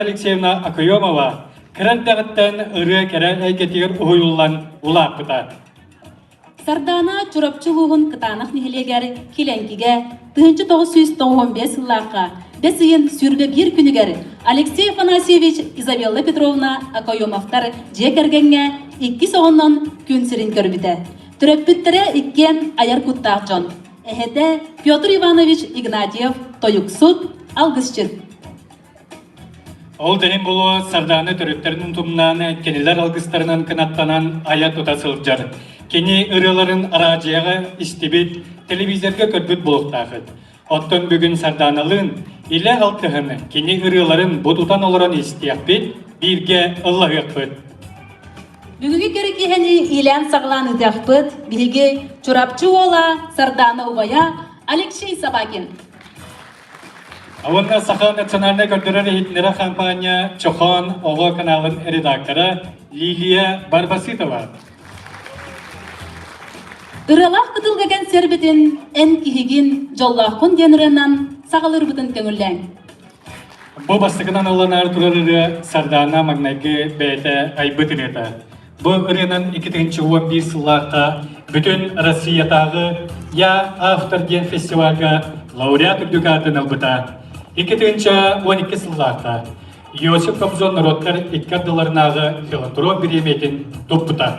Алексеевна Окоемова кыра эрдэҕиттэн ырыа кэрэ эйгэтигэр уһуйуллан улааппыта. Сардаана Чурапчы улууһун Кытаанах нэһилиэгэр Килэҥкигэ 1995 сыллаахха бэс ыйын 21 күнүгэр Алексей Афанасьевич Изабелла Петровна Окоемовтар дьиэ кэргэҥҥэ иккис оҕонон күн сирин көрбүтэ. Төрөппүттэрэ иккиэн айар куттаах дьон. Эһэтэ Петр Иванович Игнатьев тойуксут, алгысчыт. Ол да иһин буолуо Сардаана төрүттэрин утумнаан, кинилэр алгыстарынан кынаттанан айа-тута сылдьар. Кини ырыаларын араадьыйаҕа истибит, телевизорга көрбүт буолуохтаахыт. Оттон бүгүн Сардааналыын илэ алтыһан кини ырыаларын бу тутан олорон истиэхпит, бииргэ ыллаһыахпыт. Бүгүҥҥү кэрэ киэһэни иилээн-саҕалаан ыытыахпыт. Биһиги Чурапчы уола Сардаана убайа Алексей Собакин. Уонна Саха национальнай көрдөрөр-иһитиннэрэр хампаанньа Чохоон оҕо каналын редактора Лилия Барбасытова. Ырыалаах кытылга кэнсиэрбитин эн киһигин дьоллооххун диэн ырыанан саҕалыырбытын көҥүллээҥ. Бу бастакынан ылланаар турар ырыа Сардаана маҥнайгы бэйэтэ айбыт ырыата. Бу ырыанан 2011 сыллаахха бүтүн Россиятааҕы «Я автор» диэн фестивальга лауреат үрдүк аатын ылбыта. 2012 сыллаахха Иосиф Кобзон норуоттар икки ардыларынааҕы филантроп бириэмийэтин туппута.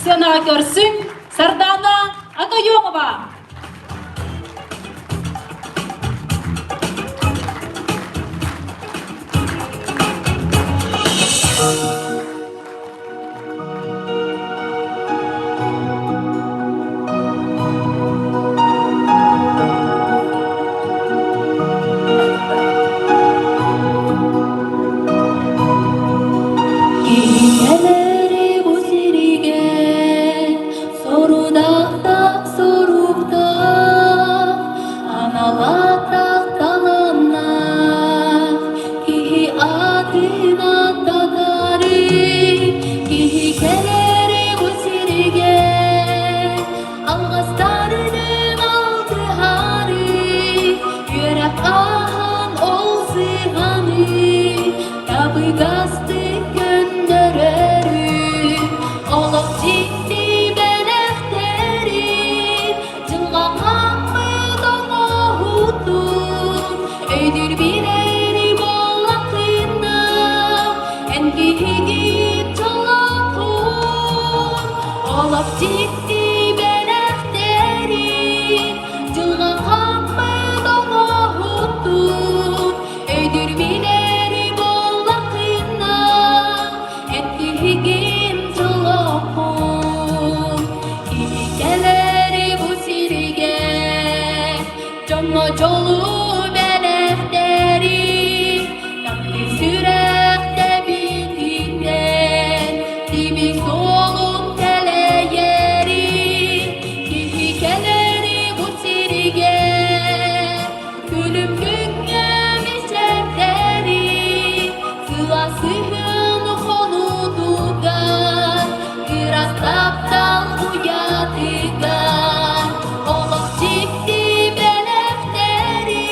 Сыанаҕа көрсүҥ Сардаана Акаемова! Киһи бу сиригэр Сорудахтаах соруктаах, аналаатаах талааннаах, киһи аатын аттатары, киһи кэлэри бу сиригэр, алҕастарынан алтыһары, үөрэх ааһан ол сыһаны, табыгастык көннөрөрү, олох дьикти бэлэхтэрин, дьылҕа хааммыт оҥоһуутун, өйдүүр билэри буоллаххына, эн киһигин дьоллооххун. Олох дьикти бэлэхтэрин, дьылҕа хааммыт оҥоһуутун, Өйдүүр билэри буоллаххына, эн киһигин дьоллооххун. Киһи кэлэри бу сиргэ, дьоҥҥо дьолу бэлэхтэри, таптыы сүрэх тэбиитинэн, тимир суолун тэлэйэри. Киһи кэлэри бу сиргэ, Күлүм күҥҥэ мичээрдэри, сылаас сыһыан хонуутугар, ыраас таптал уйатыгар, олох дьикти бэлэхтэри,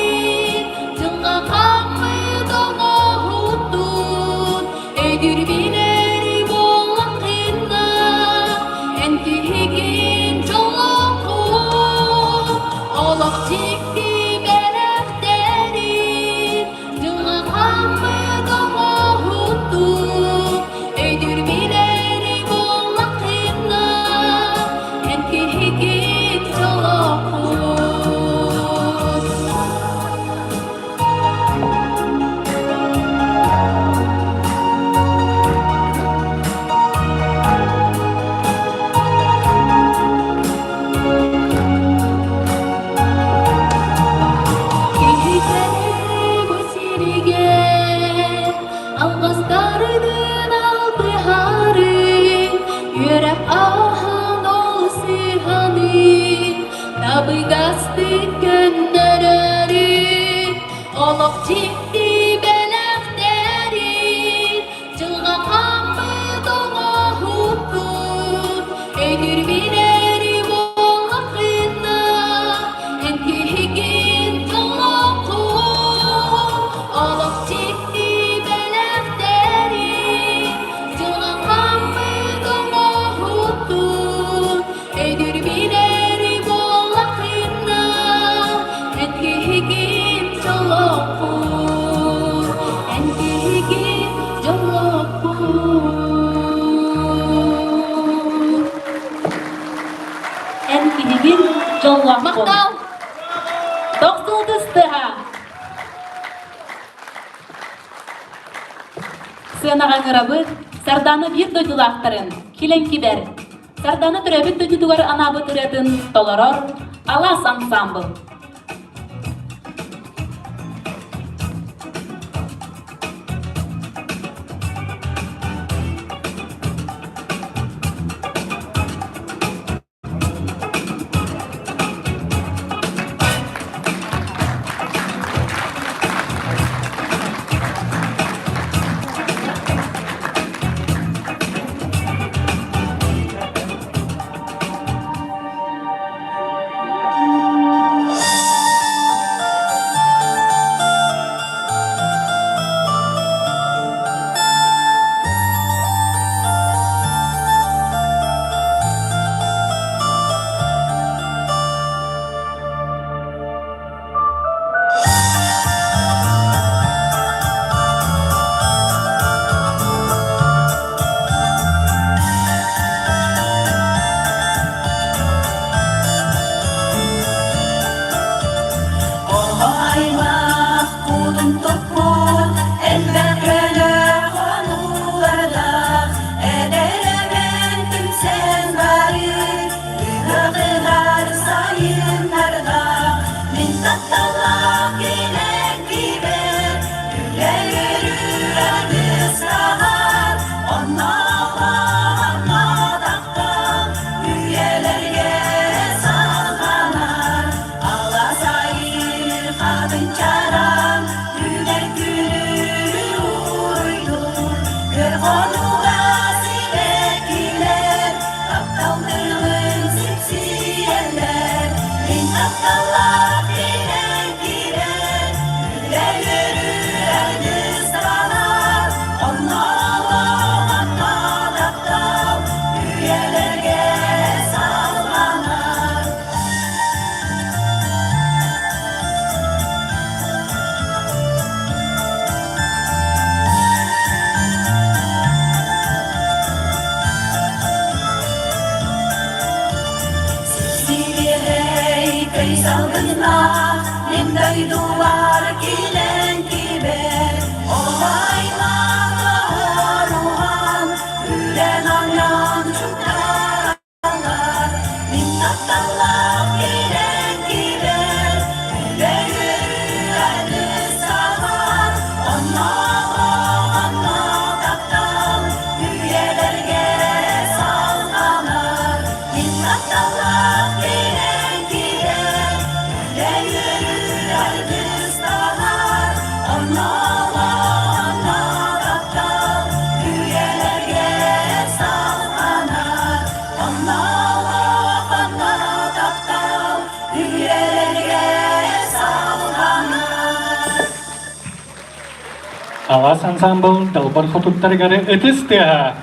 дьылҕа хааммыт оҥоһуутун, өйдүүр билэри буоллаххына, эн киһигин дьоллооххун, олох дьикти бэлэхтэри дьылҕа хааммыт оҥоһуутун өйдүүр билэри буоллаххына эн киһигин дьоллооххун. Киһи бу сиригэр алҕастарынан алтыһары, үөрэх ааһан ол сыһаны, табыгастык көннөрөрү, олох дьикти бэлэхтэрин, Дьылҕа хааммыт оҥоһуккун өйдүүр билэри буоллаххына, эн киһигин дьоллооххун, олох дьикти. буолуоххун. Тохсун ытыстыһа. Сыанаҕа ыҥырабыт Сардаана биир дойдулаахтарын Килэҥкибэр Сардаана төрөөбүт дойдутугар анаабыт ырыатын толорор Алаас ансаамбыл. Аймах кутун топпут, элбэх көлө хонуулардаах, эдэр эбэн түмсэн барыы, ыһыаҕыгар сайыннардаах, мин тапталлаах килэҥкибэр, үлэ-үөрүү аргыстаһар, оннооҕор тахтал, үйэлэргэ салҕанар. Аласайыр хатын чаран, Үүнэр күнү уруйдуур, Көр хонууга сибэккилэр, Таптал тылын сипсийэллэр. Мин тапталлаах киирэн киирэн, Үлэ-үөрүү аргыстанар, Онно олох таптал, Үйэлэргэ салҕанар. Сибиэһэй көй салгыннаах мин дойдубар килэн кибэр Олаймах оруһан үрэн онньон чуктар Мин тапталлаах киирэн киирэр, үлэ-үөрүү аргыстаһар, оннооҕо таптал үйэлэргэ салҕанар. Мин тапталлаах киирэн киирэр, үлэ-үөрүү аргыстаһар, оннооҕо таптал үйэлэргэ салҕанар. Алаас ансаамбыл далбар хотуттарыгар ытыс тыаһа.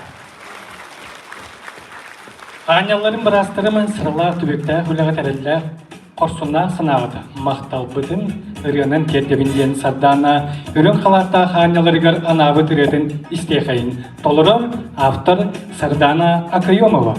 Аанньалларын быраастарым сыралаах түбүктээх үлэҕэ тэриллээх хорсуннаах санааҕыт махталбытын ырыанан тиэрдэбин диэн Сардаана үрүҥ халааттаах аанньаларыгар анаабыт ырыатын истиэхэйин толорор автор Сардаана Акаемова.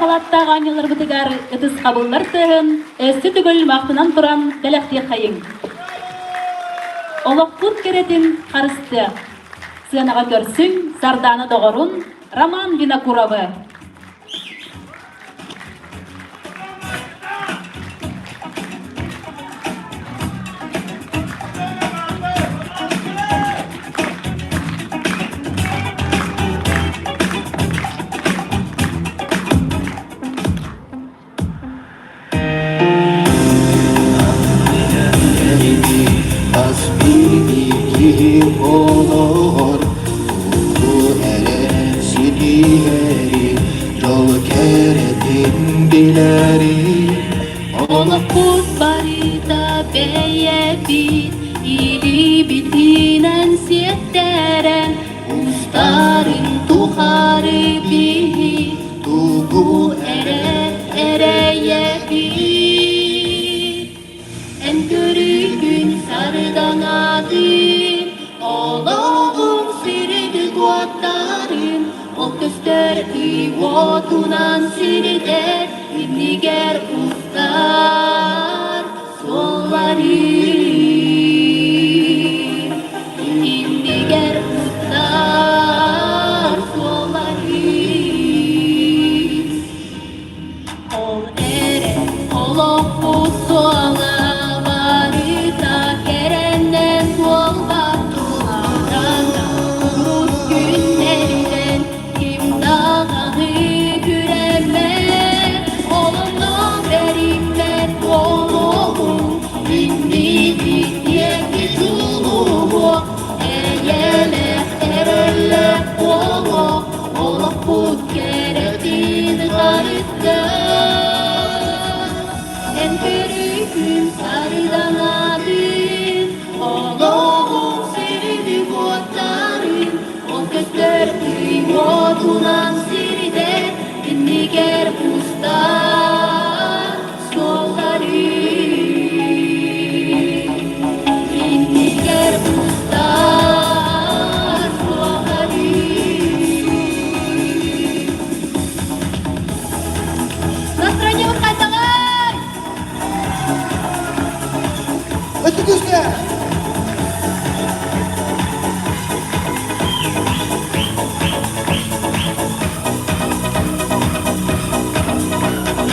халааттаах аанньалларбытыгар ытыс хабыллар тыаһын өссө төгүл махтанан туран бэлэхтиэххэйиҥ. Олохпут кэрэтин харыстыах. Сыанаҕа көрсүҥ Сардаана доҕорун Роман Винокуровы. Хас биирдии киһи олоҕор Бу эрэ ситиһэри, дьол кэрэтин билэри. Олохпут барыта бэйэбит илиибитинэн сиэттэрэн устарын тухары биһи Тугу эрэ эрэйэбит. Эн көрүүгүн сардаҥатын, олоҕум сирдик уоттарын, ол көстөр ый уотунан сирдэр, иннигэр устар суолларын. Иннигэр устар суолларын. Ол эрэн олохпут суола барыта кэрэннэн туолбат туһанан курус күннэринэн ким даҕаны күрэммэт олонно бэриммэт буолуоҕуҥ инники диэки дьулуһуо эйэлээх эрэллээх буолуо Олохпут кэрэтин харыстаан, эн көрүүгүн сарыдаҥатын, олоҕуҥ сирдик уоттарын, ол көстөр ый уотунан сирдэр, иннигэр устар суолларын. Иннигэр устар суолларын. Настроение хайдаҕай? Өтүкүскэ!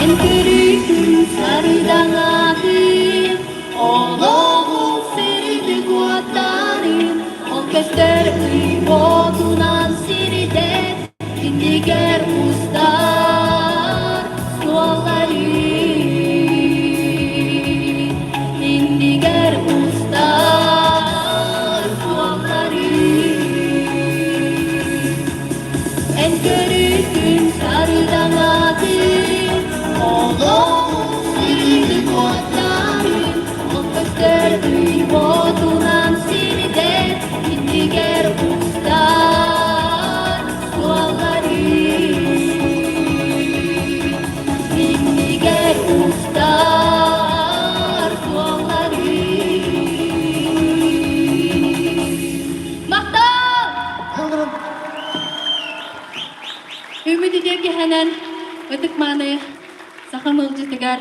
Эн көрүүгүн сарыдаҥатын, олоҕум сирдик уоттарын, ол көстөр ый уотунан сирдэр, иннигэр устар суолларын. Иннигэр устар суолларын. Эн көрүүгүн сарыдаҥатын, олоҕум сирдик уоттарын, ол көстөр ый уотунан сирдэр, иннигэр устар суолларын. Иннигэр устар суолларын. Махтал! Үмүт үтүө киһинэн ытык мааны сахам ыалдьытыгар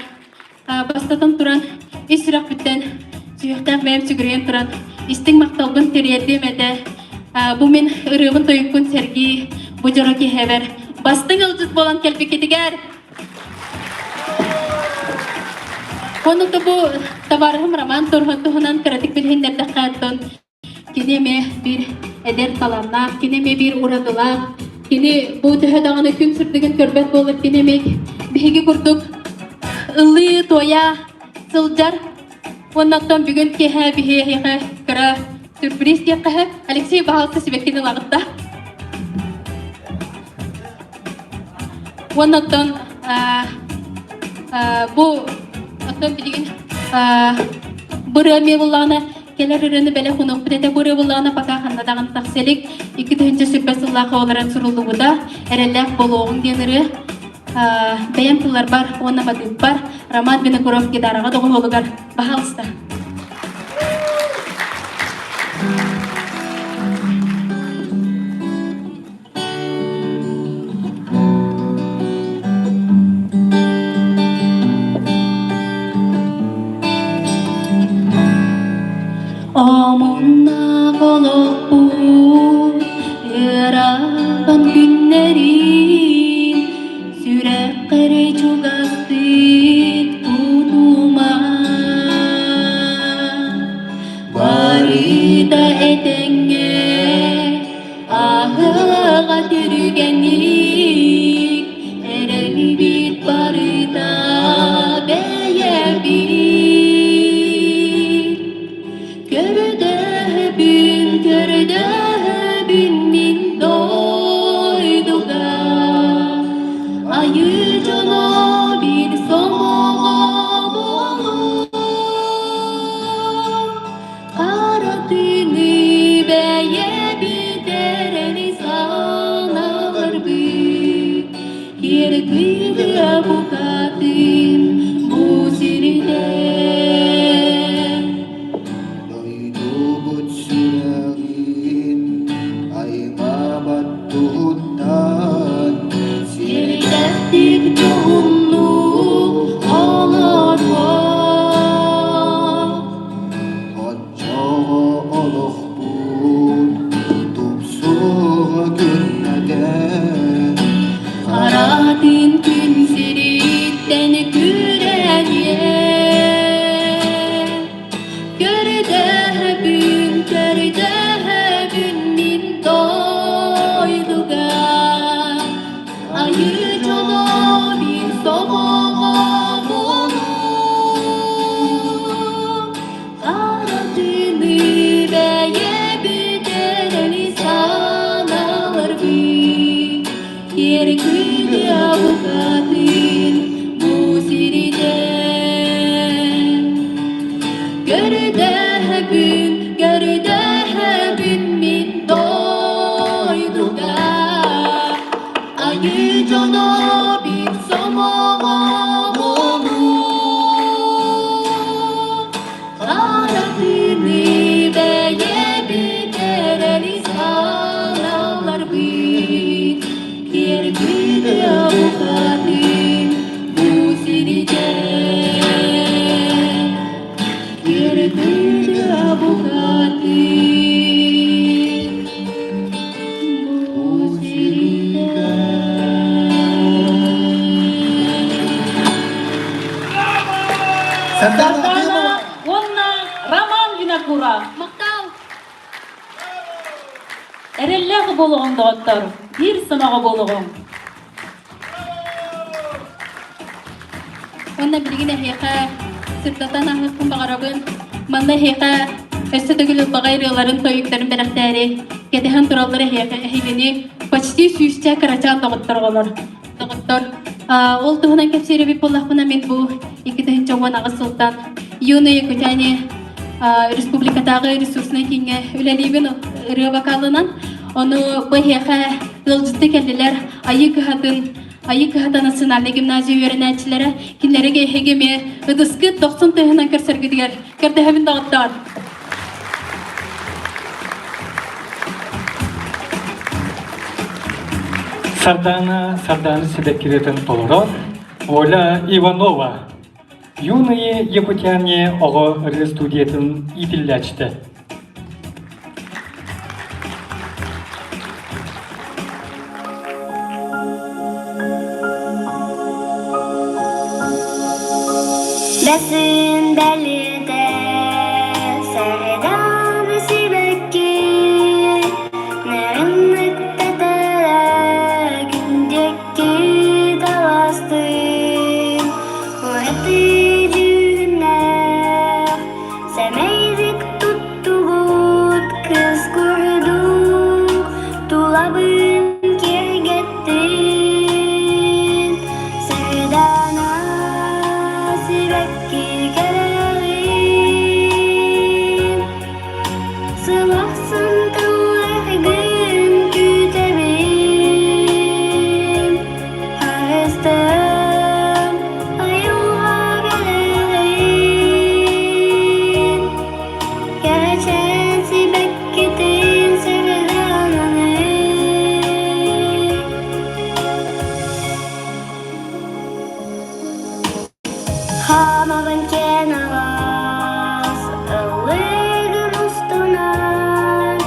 бастатан туран ис сүрэхпиттэн сүһүөхтээх бэйэм сүгүрүйэн туран истиҥ махталбын тириэрдиэм этэ. Бу мин ырыабын тойукпун сэргии бу дьоро киһэбэр бастыҥ ыалдьыт буолан кэлбиккитигэр Онута бу табаарыһым Роман туһунан кыратык билиһиннэрдэххэ оттон Кини эмиэ биир эдэр талааннаах, кини эмиэ биир уратылаах, кини бу төһө даҕаны күн сырдыгын көрбөт буолар, кини эмиэ биһиги курдук ыллыы-туойа сылдьар. Уонна оттон бүгүн киэһэ биһиэхэ кыра сюрприз диэххэ Алексей баһаалыста сибэккини ылаҕыт да. Уонна оттон бу оттон билигин бырыа эмиэ буллаҕына Кэлэр ырыаны бэлэх унуохпут этэ бу ырыа буллаҕына пока ханна даҕаны тахса илик. 2020 сыллаах оҕолорун суруллубута. Эрэллээх буолуоҕуҥ диэн ырыа. Бэйэм тылларбар уонна матыыппар Роман Винокуров гитараҕа доҕуһуолугар баһаалыста. Олохпут ыарахан күннэрин сүрэххэр чугастык тутума. Барыта этэҥҥэ аһыаҕа түргэнник, эрэлбит барыта бэйэбит. Көрдөһөбүн, көрдөһөбүн мин дойдуга, Айыы дьоно биир сомоҕо буолуҥ. Хара тыыны бэйэбит эрэни санаҕарбыт, Киэр кыыһыа букатын бу сиртэн. Дойдубут сүрэҕин аймаабат туһуттан Сиэрдээхтик дьоһуннук олоруо. Оччоҕо олохпут тупсуоҕа күннэтэ. Харатын күн сириттэн күрэниэ. Көрдөһөбүн, көрдөһөбүн мин дойдуга, Айыы дьоло мин сомоҕо буолуо. Харатыны бэйэбит эрэли саналарбыт, Киэр кыыһыа букатын бу сиритэн. Көрдөһөбүн, көрдөһөбүн мин дойдуга, Айыы дьоно биир сомоҕо буолуу. Харатыны бэйэбит эрэли саналарбыт, Киэр кыыһыа букатын бу сиритэн. Киэр кыыһыа букатын бу сиритэн. Сардана Сардана Акимова! уонна Роман Винокуров. Махтал! Эрэллээх буолуоҕуҥ, доҕоттор, биир сомоҕо буолуоҕуҥ. Уонна билигин эһиэхэ сырдатан ааһыахпын баҕарабын. Манна эһиэхэ өссө төгүл ылбаҕай ырыаларын, тойуктарын бэлэхтээри кэтэһэн тураллар эһиэхэ эһигини почти сүүсчэ кырачаан доҕоттор оҕолор. Доҕоттор, ол туһунан кэпсиир эбит буоллахпына, мин бу 2018 сылтан Юные якутяне республикатааҕы ресурснай кииҥҥэ үлэлиибин ырыа вокалынан. Ону бу эһиэхэ ыалдьытты кэллилэр Айыы кыһатын Айыы кыһата национальнай гимназия үөрэнээччилэрэ кинилэри эһиги эмиэ ытыскыт дохсун тыаһынан көрсөргүтүгэр көрдөһөбүн доҕоттоор. Сардаана Сардаана сибэккилэтин толорор Оля Иванова Юные якутяне оҕо ырыа студиятын иитиллээччитэ. Бэсин бэлиэтэ сардаана сибэкки Нарыннык тэтэрэ күндүкки таластын Ураты дьүһүннээх сэмэйдик туттубут кыс курдук тулабын киэргэттин Сардаана сибэкки кэрэҕин Сылахсын тылларгын күүтэбин Харыстыам айылҕа бэлэҕин Кэрэчээн сибэккитин сырдаананы Хаамабын киэн алаас ыллыгын устунан.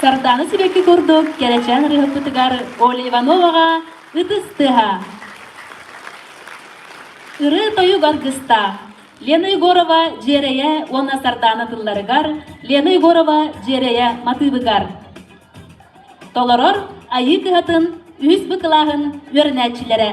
Сардаана сибэкки курдук кэрэчээн ырыаһыппытыгар Оля Ивановаҕа ытыс тыаһа. Ырыа-тойук аргыстаах Лена Егорова Дьиэрэйэ уонна Сардаана тылларыгар, Лена Егорова Дьиэрэйэ матыыбыгар. Толорор Айыы кыһатын үһүс Б кылааһын үөрэнээччилэрэ.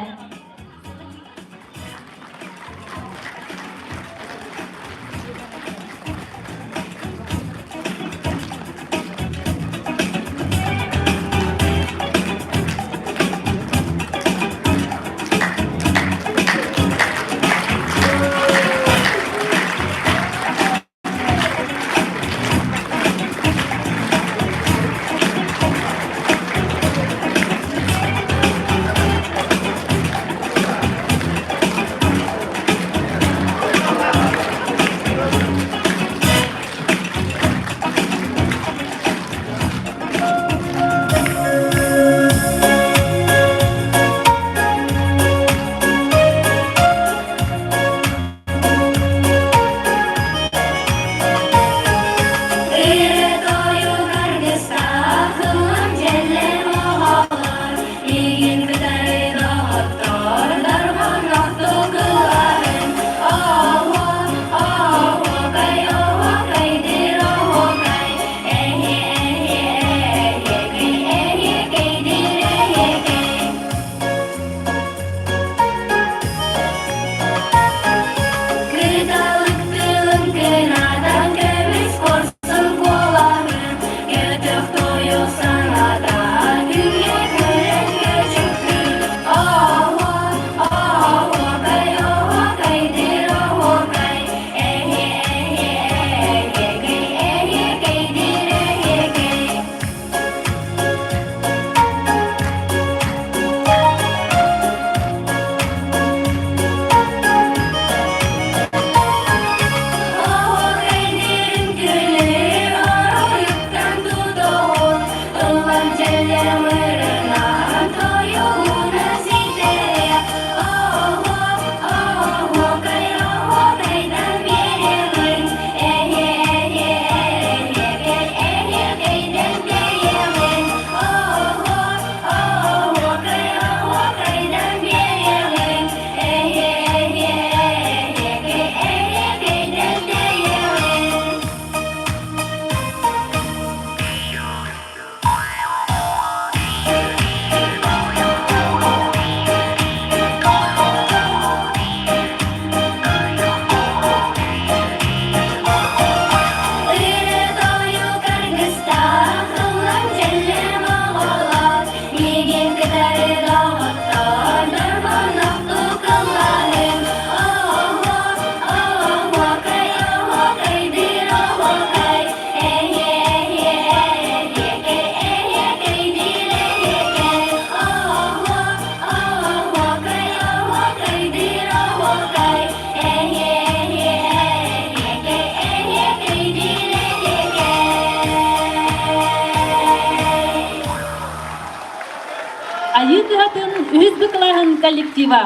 Айыы кыһатын үһүс Б кылааһын коллектива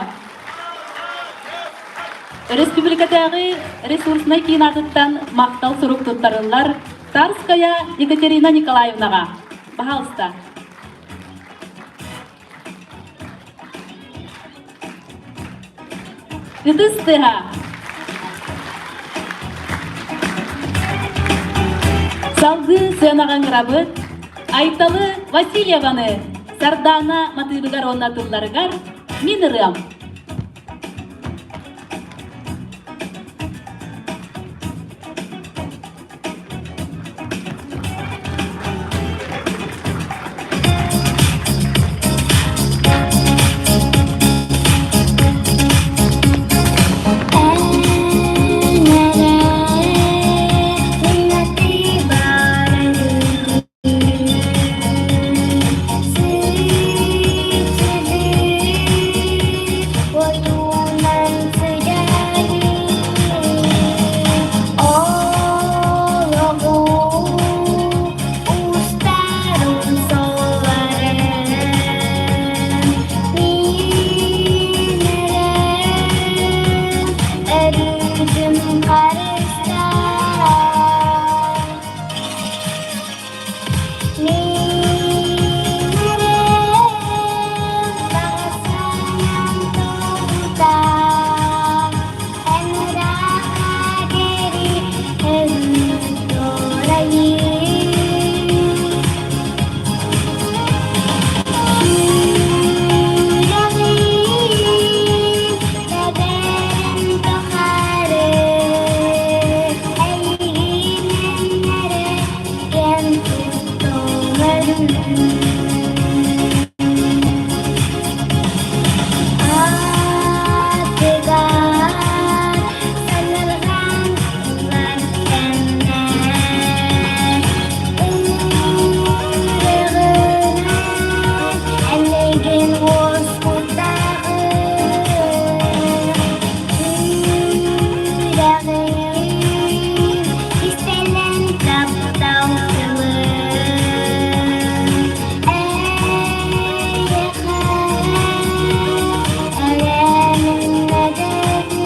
Республикатааҕы ресурснай киин аатыттан махтал сурук туттарыллар Тарская Екатерина Николаевнаҕа. Пожалуйста. Ытыс тыаһа. Салгыы сыанаҕа ыҥырабыт Айталы Васильеваны Сардаана матыыбыгар уонна тылларыгар Мин ырыам. киэн туттум Аатыгар санарҕаан ылар кэмнэр Үрэҕинэн эйигин уоскутаҕын Сүрэҕим кистэлэҥ таптал тылын Эйиэхэ эрэннэрэбин.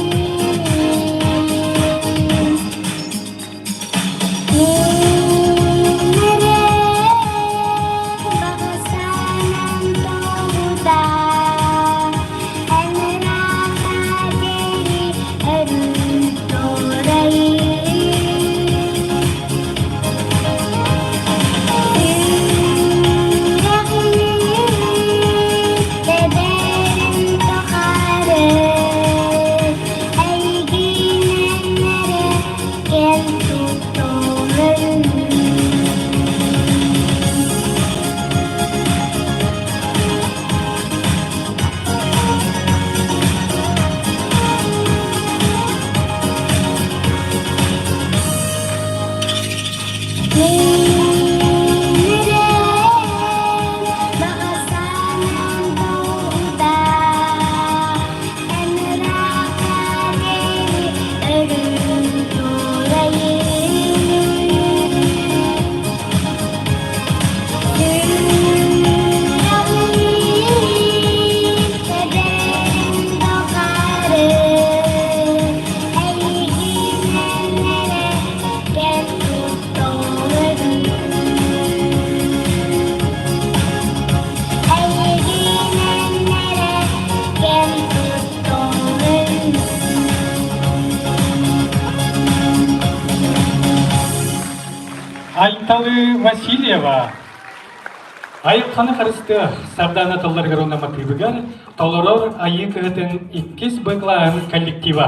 Мин эрэ баҕа санаам туоһута, эн ыраахха диэри өрүү туорайын. Тэбэрин тухары эйигинэн эрэ киэн туттабын. Баҕа санаам туоһута, эн ыраахха диэри өрүү туорайын. Сүрэҕим тэбэрин тухары эйигинэн эрэ кэм туттабын. Эйигинэн эрэ кэм туттабын. Айталы Васильева Айылханы харыстыах Сардаана тылларыгар уонна матыыбыгар толорор Айыы кыһатын иккис Б кылааһын коллектива.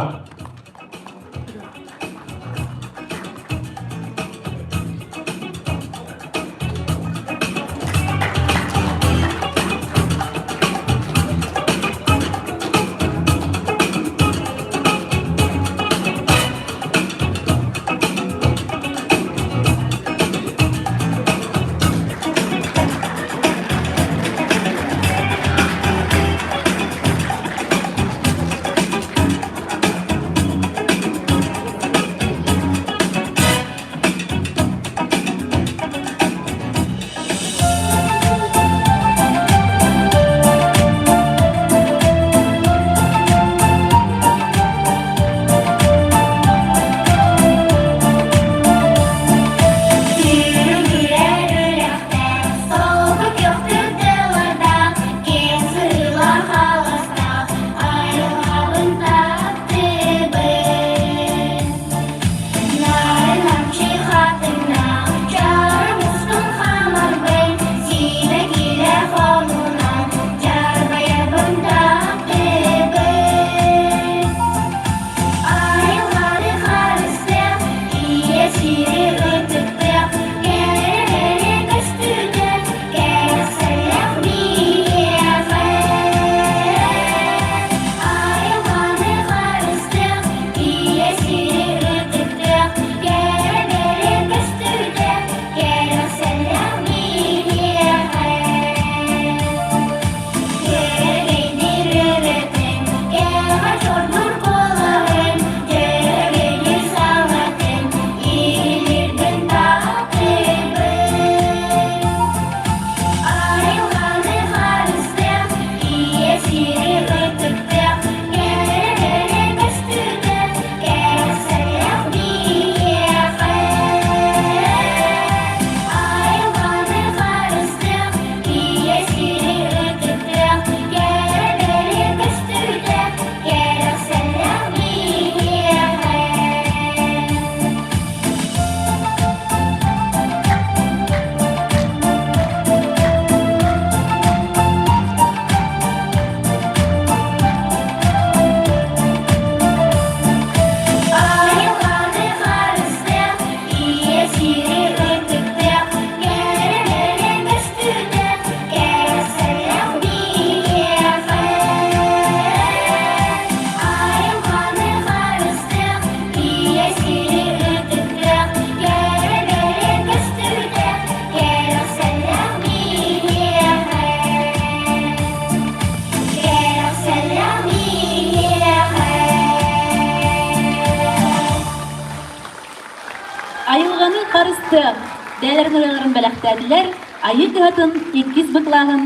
кыттыах, бэйэлэрин ырыаларын бэлэхтээтилэр Айыы кыһатын иккис быклааһын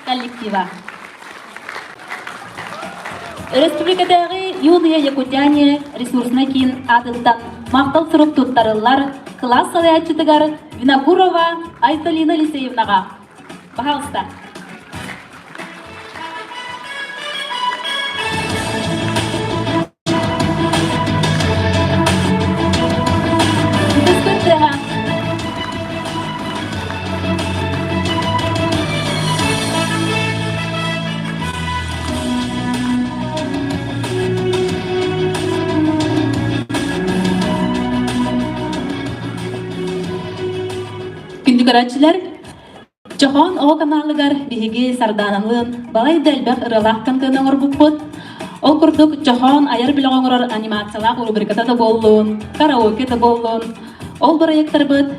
коллектива. Өрөспүүбүлүкэтээҕи Юные Якутяне ресурснай киин аатыттан махтал сурук туттарыллар кылаас салайааччытыгар Винокурова Айталина Елисеевнаҕа. Пожалуйста. Ытыскын тыаһа. Күндү көрөөччүлэр, Чохоон оҕо каналыгар биһиги Сардааналыын балай да элбэх ырыалаах контент оҥорбуппут. Ол курдук Чохоон айар бөлөҕө оҥорор анимациялаах рубриката да буоллун, караоке да буоллун, ол бырайыактарбыт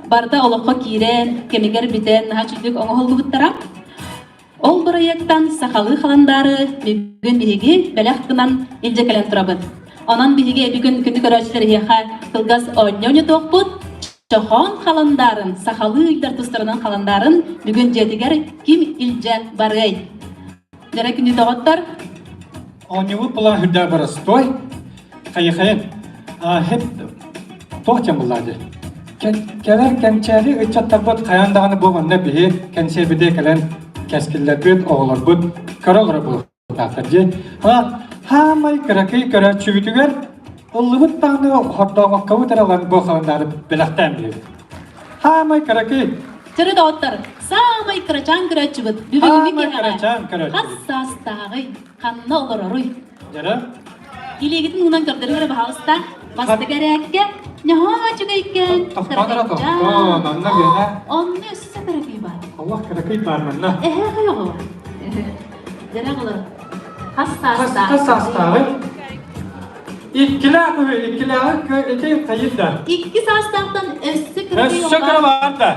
барыта олоххо киирэн, кэмигэр бүтэн, наһаа үчүгдүк оҥоһуллубуттара. Ол бырайыактан сахалыы халандаары бүгүн биһиги бэлэх гынан илдьэ кэлэн турабыт. Онон биһиги бүгүн күнү көрөөччүлэр эһиэхэ кылгас оонньуу ойнотуохпут. Чохоон халандаарын, сахалыы ыйдар тустарынан халандаарын бүгүн дьиэтигэр ким илдьэ барыай? Дьэрэ күнү доҕоттор. Оонньуубут була үрдэ боростуой. Хайыхайын. Хеп туох диэн буллаады. Кэлэр кэнчээри ыччаттарбыт хайаан даҕаны бу манна биһи кэнсиэрбитигэр кэлэн кэскиллэрбит, оҕолорбут көрө олоро буолуохтаахтар дии. Хаамай кыракый көрөөччүбүтүгэр ыллыбыт даҕаны хордооҥоккобут эрэ ылан бу халандаары бэлэхтээн биэрэбит. Хаамай кыракый Чөрө доҕоттор, саамай кырачаан көрөөччүбүт бүгүҥҥү киэһэҕэ хас саастааҕый, ханна олороруй? Дьэрэ? Илиигитин уунан көрдөрүҥ эрэ баһаалыста. Бастакы эрээккэ ньоһоо үчүгэйкээн Тохтоон эрэ тохтоон, онно үөһэ. Онно өссө кыракый баар. Олох кыракый баар манна. Эһээ оҕо. Дьэрэ оҕолор. Хас саастаах? Хас саастааҕый? Иккилээх үһү, иккилээҕи ити хайыр да. Икки саастаахтан өссө кыракый Өссө кыра баар да.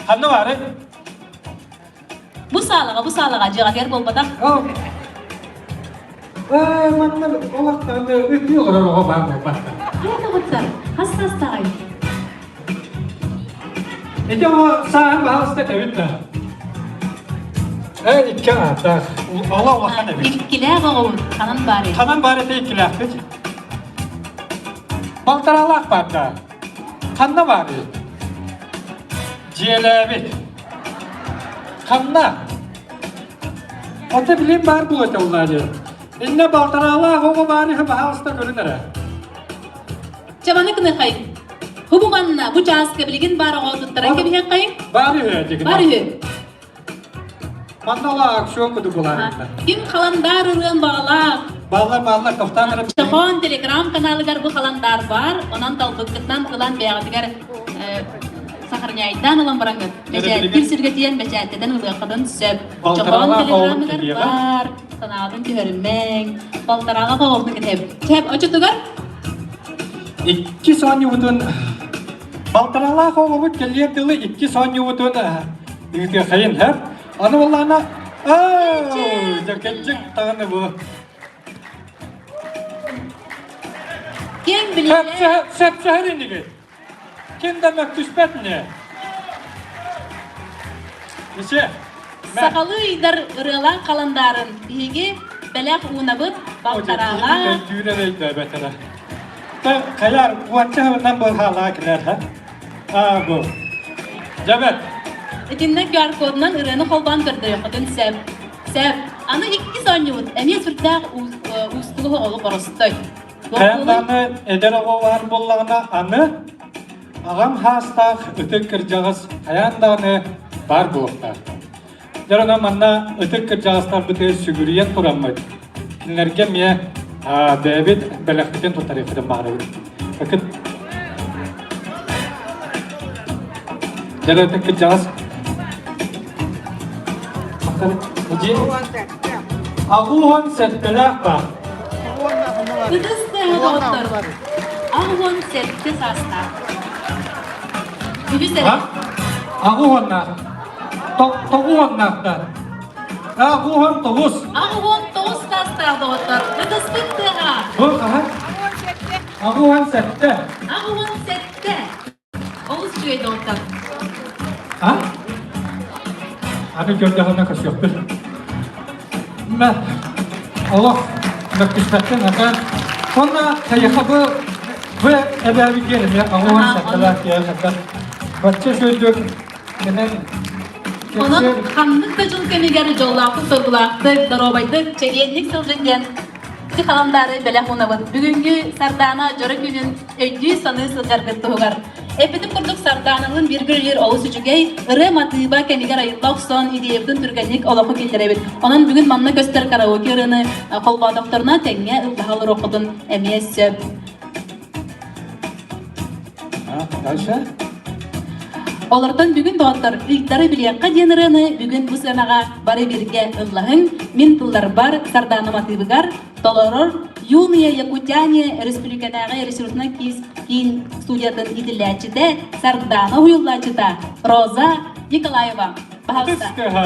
Ханна баарый? Бу саалаҕа, бу саалаҕа дьиэҕитигэр буолбатах. Ээ, манна олохтоон үтүө олорор оҕо баар буолбат. Хайа доҕоттор, хас саастааҕый? Ити оҕо сааһын баһаалыста этэбит да. Ээ, икки ааттаах. Ола улахан эбит. Иккилээх оҕобут ханан баарый? Ханан баар этэ иккилээхпит? Балтараалаах баар да. Ханна баарый? Дьиэлээбит. Ханна? Ата билим баар буолуо этэ улаадьы. Иннэ балтараалаах оҕо баар иһэ баһаалыста көрүн эрэ. Чабаны кыныхай. Хубу манна бу чааска билигин баар оҕо туттаран кэбиһиэххэйиҥ. Баар үһү дигин. Бар үһү. Манна ола акцион кудук булаарында. Ким халандаар ырыан баҕалаах. Баллар баллар тоқтаан эрэ. Чохоон телеграм каналыгар бу халандаар баар. Онон талбыккытынан ылан бэйэҕитигэр сахарняйдаан ылан бараҥҥыт. Бэчээттиир сиргэ тиийэн бэчээттэтэн ылыаххытын сөп. Чохоон телеграмыгар баар. Санаатын түһэримэҥ. Балтарааҕа оҕолорун кэтэбит. Чэп, очутугар? Икки оонньуубутун балтараалаах оҕобут кэлиэр дылы икки оонньуубутун ыытыахайын һэр. Аны буоллаҕына оо, дьэ даҕаны бу. Ким билиилээх? Сөпсөһөр инигит. Ким да мөккүспэт ини. Ичи. Сахалыы ыйдар ырыалаах халандаарын биһиги бэлэх уунабыт балтараалаах. Өйдүүр эрэ өйдөөбөт эрэ. Хайар уонча сылынан быһаалаа килэр ха. Аа бу. Дьэбэт. Итиннэ QR-кодунан ырыаны холбоон көрдөрүөххүтүн сөп. Сөп. Аны иккис оонньуубут эмиэ сүрдээх уустугу оҕолу боростой. Хайан даҕаны эдэр оҕо баар буоллаҕына аны аҕам хаастаах ытык кырдьаҕас хайаан даҕаны баар буолуохтаах. Дьэ онон манна ытык кырдьаҕастарбытыгар сүгүрүйэн тураммыт, кинилэргэ эмиэ бэйэбит бэлэхпитин туттарыахпытын баҕарабыт. Ыкыт Дьэ ытык кырдьаҕас Аҕуһун сэттэлээх баар. Ытыс тыаһа доҕоттор. 87 саастаах. Үһүс эрэ. Аҕуһуннаах. Тоҕуһуннаахтар. Аҕуһун тоҕус. Аҕуһун тоҕус саастаах доҕоттор. Ытыспыт тыаһа. Бу хаһан? Аҕуһун сэттэ. 87. Олус үчүгэй доҕоттор. А? Аны көрдөҕүнэ көрсүөхпүт. Мэ, олох мөккүспэттэн ата. Онно хайаха бу бу эбээбит диэн эмиэ аҕуһун сатталаах киһи саттар. Бачча үчүгэйдик кэнэн Онон ханнык да дьыл кэмигэр дьоллоохтук, доруобайдык, чэгиэнник сылдьын диэн ити халандаары бэлэх уунабыт. Бүгүҥҥү Сардаана дьоро күнүн өйдүү-саныы сылдьаргыт туһугар. Эппитим курдук Сардааналыын бииргэ үлэлиир олус үчүгэй, ырыа матыыба кэмигэр айылла охсон идеябытын түргэнник олоххо киллэрэбит. Онон бүгүн манна көстөр караоке ырыаны холбоотохторуна тэҥҥэ ыллаһа олоруоххутун эмиэ сөп. Дальше? Олортон бүгүн доҕоттор ыйдары билиэххэ диэн ырыаны бүгүн бу сыанаҕа бары бииргэ ыллаһыҥ, мин тылларбар Сардаана матыыбыгар толорор Юные Якутяне республикатааҕы ресурснай киин студиятын иитиллээччитэ Сардаана уһуйуллааччыта Роза Николаева. Пожалуйста. Саҥа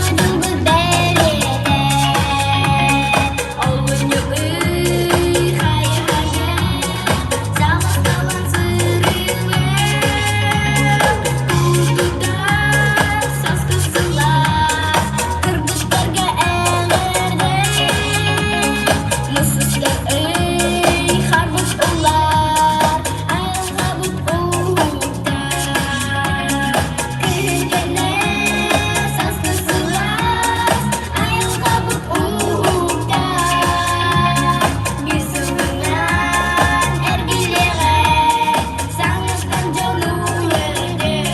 дьылбыт бэлиэтэ Олунньу ый хайа-хайа Саҕасталан сырыылар Култутар саскы сылаас Кыргыттарга эҕэрдэ Мысыстар ый харбыт улар Айылҕабыт уһуктар Күһүн кэннэ саскы сылаас Айылҕабыт уһуктар Биир сылынан эргиллиэҕэ Саҥаттан дьону үөрдэр.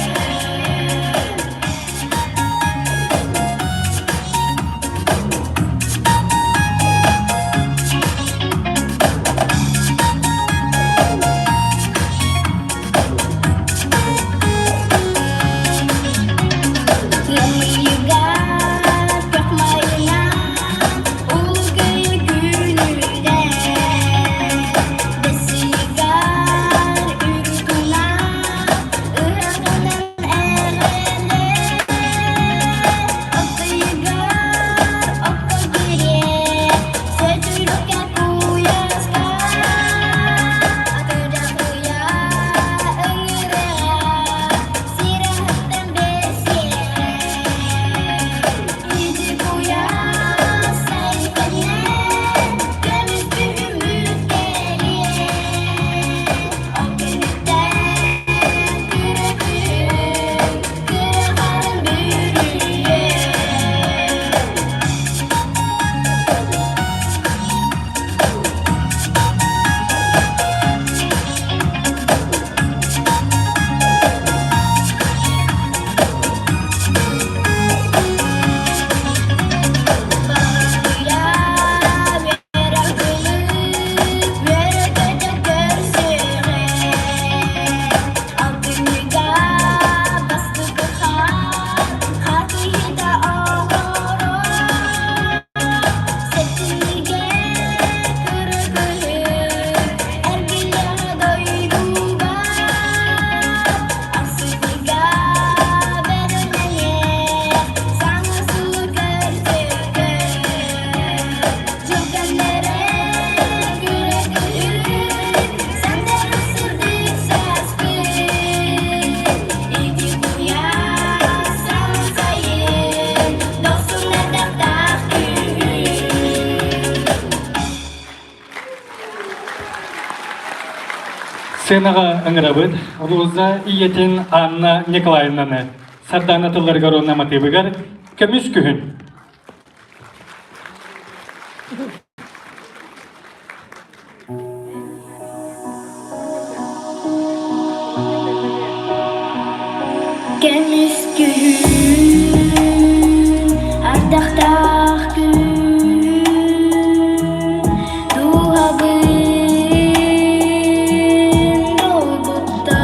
Намыйыгар көхмайынан Улгый күнүдэ Бэсигар үрүтунан Ыһыгынан эҕэлэ Оттыйыгар окко кириэ Сөтүрүккэ куйаска Атырдьах ыҥырыаҕа Сирэһиттэн бэсиэҕэ Ити куйаас сайкэннэ Көмүс күһүммүт кэлиэ Ол күнүттэн күрэ күн Кыра харын бүрүйүө. Эргиллэҕэ Сценаҕа ыҥырабыт Роза ийэтин Анна Николаевнаны Сардаана тылларыгар уонна матыыбыгар Көмүс күһүн. Көмүс күһүн, ардахтаах күн, дууһабын долгутта.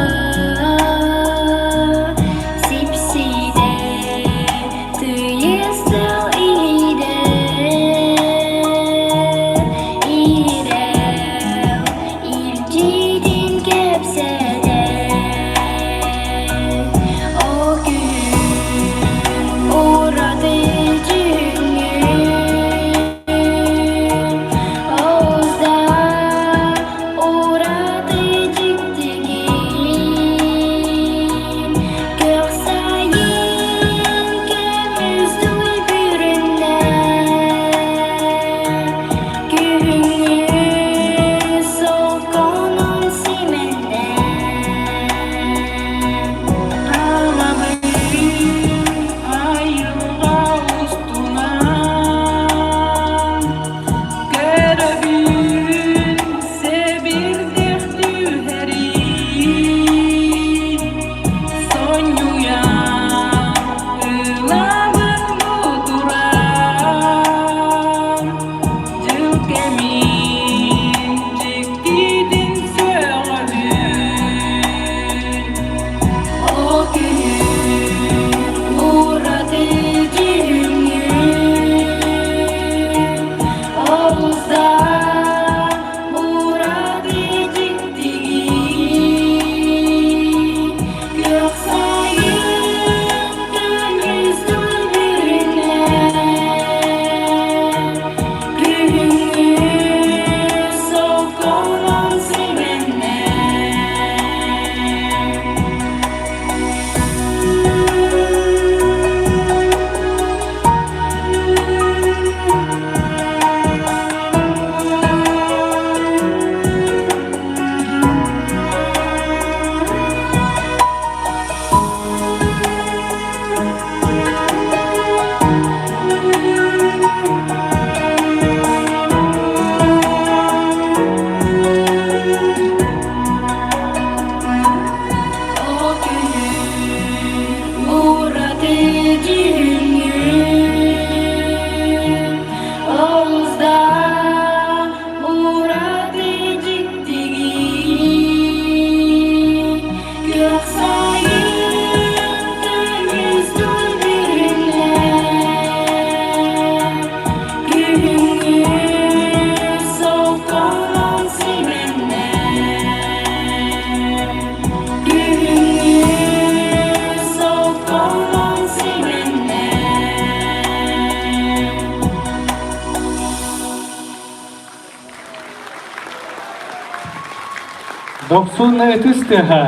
Дохсун ытыс тыаһа.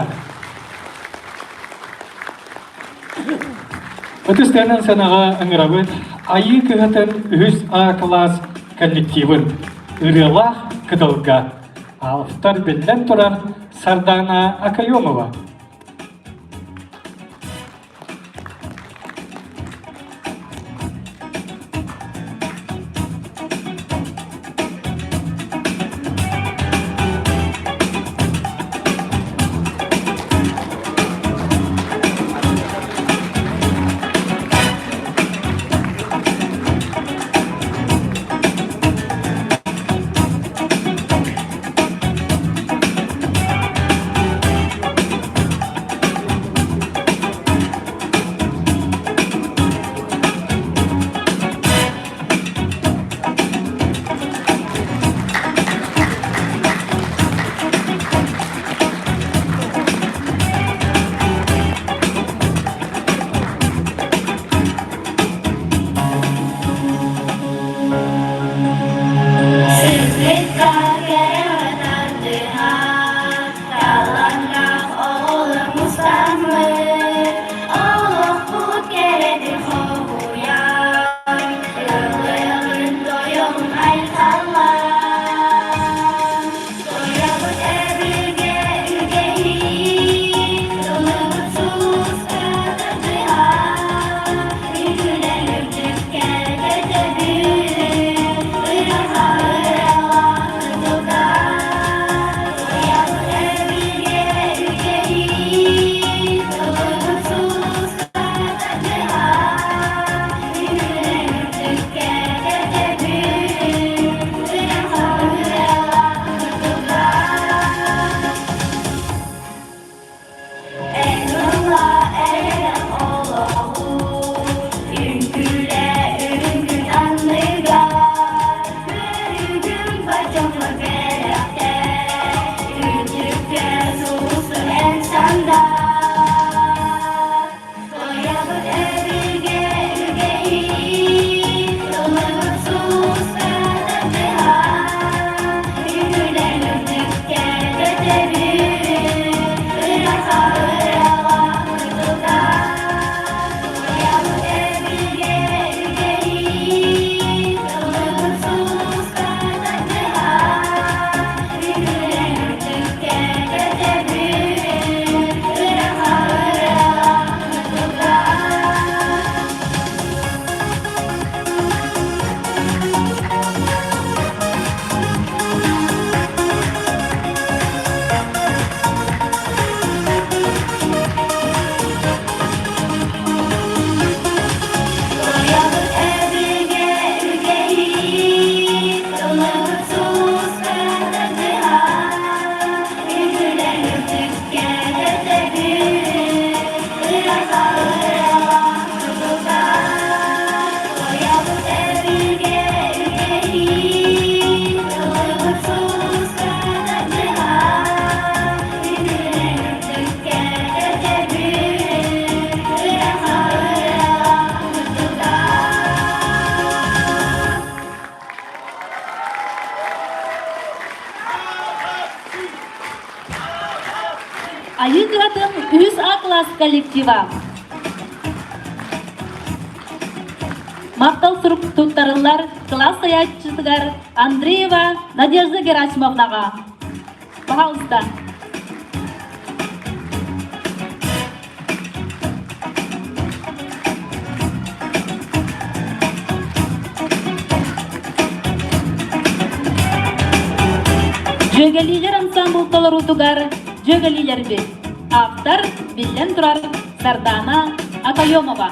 Ытыс тыаһынан сыанаҕа ыҥырабыт Айыы кыһатын үһүс А кылаас коллективын ырыалаах кытылга автор биллэн турар Сардана Акаемова. Сырдыкка кэрэҕэ тардыһар, таланнаах оҕолор мустаммыт, олохпут кэрэтин хоһуйан, ыллыаҕын тойон айхаллаан. Туйабыт эбигэ үгэһи, ыллыбыт сулуска тардыһар, үҥкүүлэр үрдүккэ көтөбүт, ыраха ыралаах кытылга. Туйабыт эбигэ үгэһи, ыллыбыт сулуска тардыһар, үҥкүүлэр үрдүккэ көтөбүт, ыраха ыралаах кытылга. Эн ылла эрэн олоҕу, үҥкүүлэ үрүҥ күн анныгар, Көрүгүм баччаҥҥа бэлэхтээ, үрдүккэ сулустун эн сандар. Туйабыт эбигэ үгэһи, ыллыбыт сулуска тардыһар, үҥкүүлэр үрдүккэ көтөбүт, ыраха ыраҕа кытылга. Туйабыт эбигэ үгэһи, ыллыбыт сулуска тардыһар, үҥкүүлэр үрдүккэ көтөбүт, ыраха ыраҕа кытылга. Туйабыт эбигэ үгэһи, ыллыбыт сулуска тардыһар, үҥкүүлэр үрдүккэ көтөбүт, ыраха ыралаах кытылга. Туйабыт эбигэ үгэһи, ыллыбыт сулуска тардыһар, үҥкүүлэр үрдүккэ көтөбүт, ыраха ыралаах кытылга. Айыы кыһатын үһүс А класс коллектива. Махтал сурук туттарыллар кылаас салайааччытыгар Андреева Надежда Герасимовнаҕа. Пожалуйста. Дьүөгэлиилэр ансаамбыл толоруутугар Дьүөгэлиилэрбит. Автор биллэн турар Сардана Акаемова.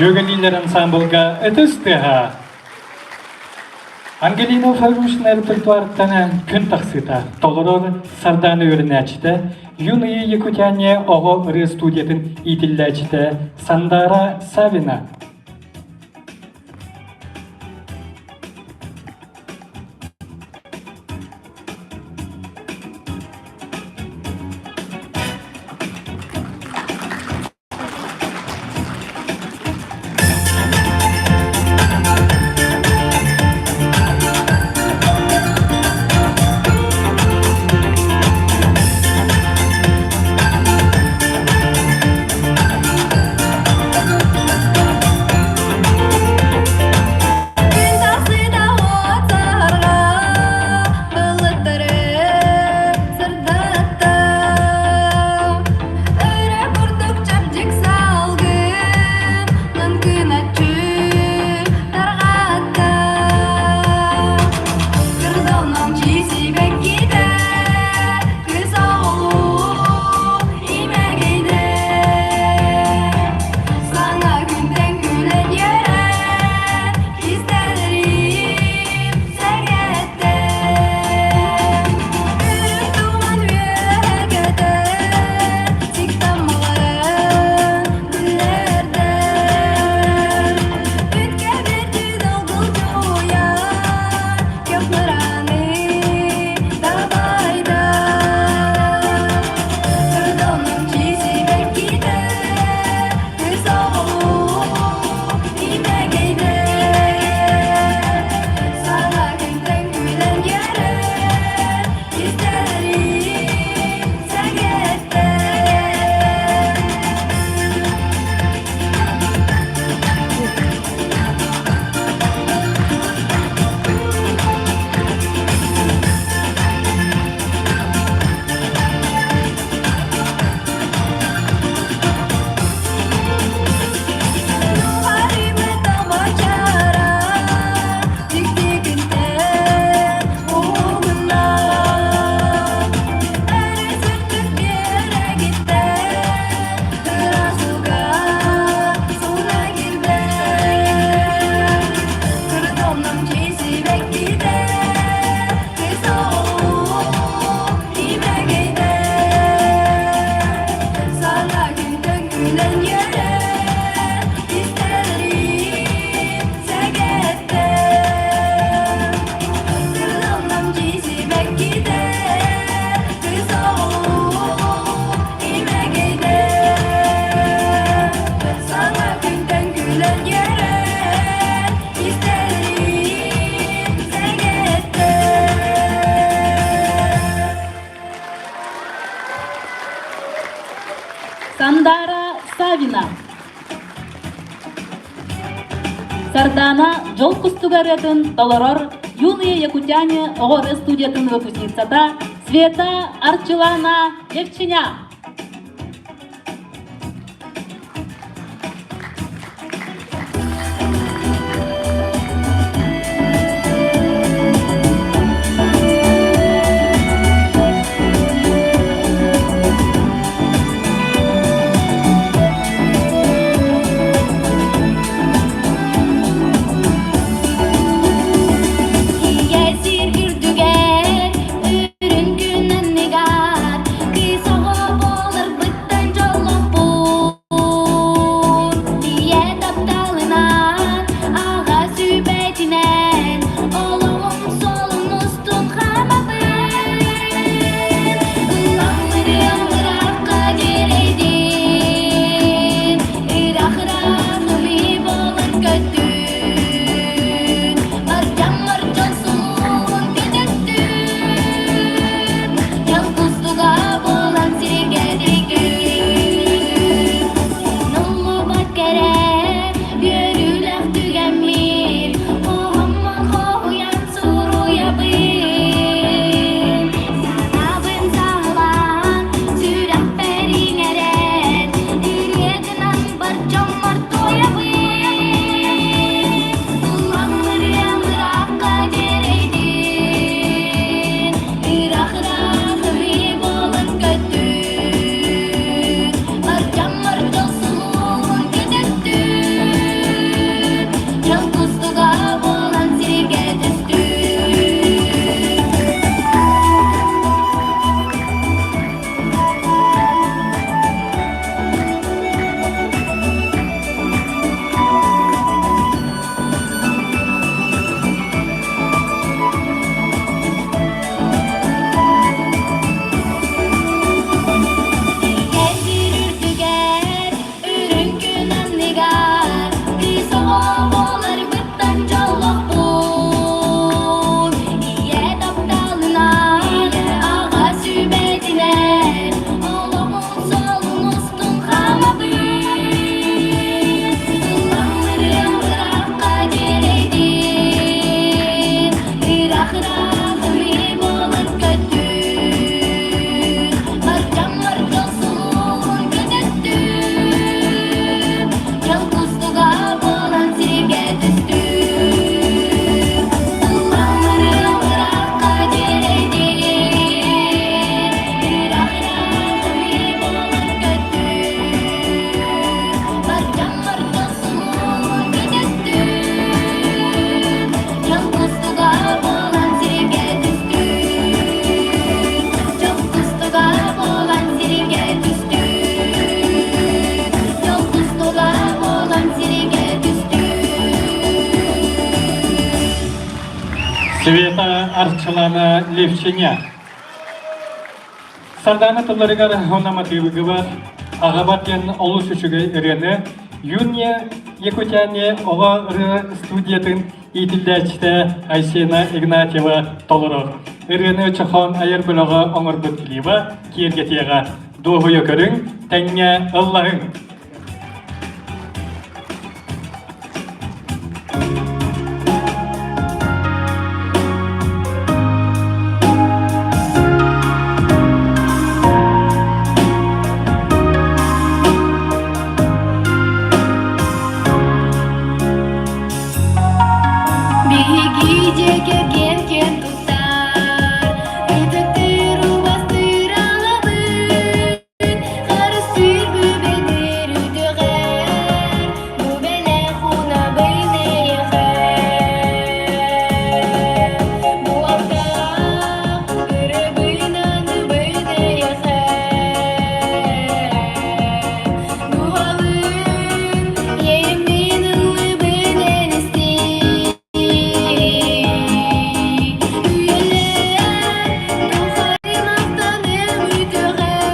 Дьүөгэлиилэр ансаамбылга ытыс тыаһа. Ангелина Фарушина репертуарыттан күн тахсыыта толорор Сардаана үөрэнээччитэ, Юные якутяне оҕо ырыа студиятын иитиллээччитэ Сандара Савина. Күн тахсыыта уот саһарҕа, былыттары сырдатта. Өрө курдук чэбдик салгын, лыҥкыначчы тарҕатта. Кырдалынан сибэккитэ, кыыс оҕолуу имэгэйдэ. Саҥа күнтэн күлэн үөрэн, кистэлэрим сэгэттэн. Үрүҥ туман үөһэ көтөн, сиктаммаларын күллэрдэн. Үткэ бэрдин долгуйан, көх мырааны дабайда. Кырдалның сибэккитэ, кыыс оҕолуу имэгэйдэ. Саҥа күнтэн күлэн үөрэн, истэрим сэгэттэн. Нуһарымы тамачара, дьиктигинтэн уһугунна. Өрүс үрдүк биэрэгиттэн, ыраас ууга сууна килбээн. Кырдалным сибэккитэ, кыыс оҕолуу имэгэйдэ. Саҥа күнтэн күлэн үөрэн, истэрим сэгэттэн. Кырдалным сибэккитэ, кыыс оҕолуу имэгэйдэ. Саҥа күнтэн күлэн үөрэн, истэрим сэгэттэн. Сандара Савина. Сардаана дьол кустуга ырыатын толорор Юные якутяне оҕо ырыа студиятын выпускницата Света Арчылана Левчиня. Ийэ сир үрдүгэр үрүҥ күн анныгар кыыс оҕо. Салайааччыта Арчылана Левчиня. Сардаана тылларыгар уонна матыыбыгыбар аҕабар диэн олус үчүгэй ырыаны Юния Якутяне оҕо ырыа студиятын иитиллээччитэ Айсена Игнатьева толорор. Ырыаны Чохон айар бөлөҕө оҥорбут клиба киэргэтиэҕэ. Дуоһуйа көрүҥ, тэҥҥэ ыллаһыҥ! Биһиги дьиэ кэргэн киэн туттар, ытыктыыр, убастыыр аҕабыт. Харыстыыр бүбэтир үтүҕэр, бу бэлэх унабын эйиэхэ. Бу алтаах ырыбын аныбын эйиэхэ. Дууһалыын иэйиммин ыллыбын эн истиий. Үйэлэр тухары махтаныам үтүөҕэр,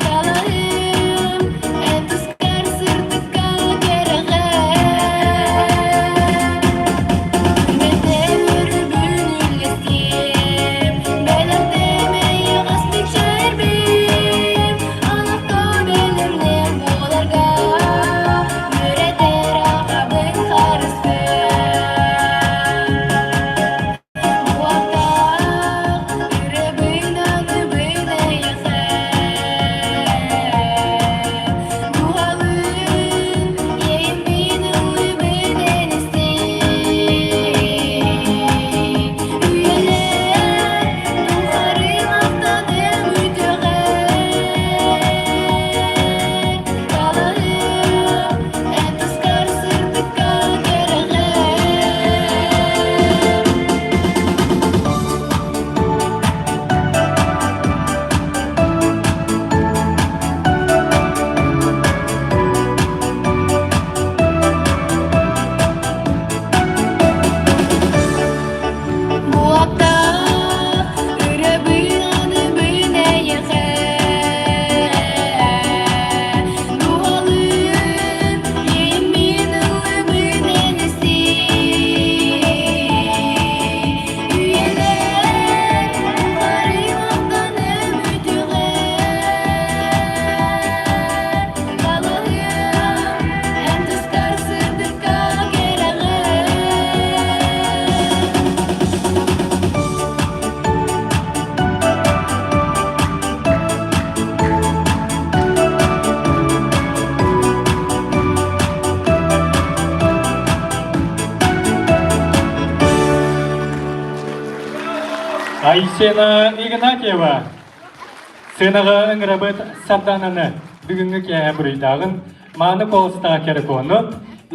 Талаһым эн тускар сырдыкка кэрэҕэр. Күнэтэн өрүбүн үллэстиэм, бэлэхтэм эйэҕэстик чэрбиэм, олохто бэлэмнээх буоларга үөрэтэр аҕабын харыстыам. Уоттаах ырыабын аныбын эйиэхэ, дууһалыын иэйиммин ыллыыбын эн истиий. Үйэлэр тухары махтаныам үтүөҕэр, талаһыам эн тускар сырдыкка кэрэҕэр. Буоттаах ырабын аныбын эйиэхэ, Дууһалыын иэйиммин ыллыбын эн истиий. Үйэлэр тухары махтаным үтүөҕэр, Талаһыам эн тускар сырдыкка кэрэҕэр. Айсена Игнатьева сыанаҕа ыҥырабыт Сардаананы бүгүҥҥү киэһэ буруйдааҕын мааны куоластаах кэрэ-куону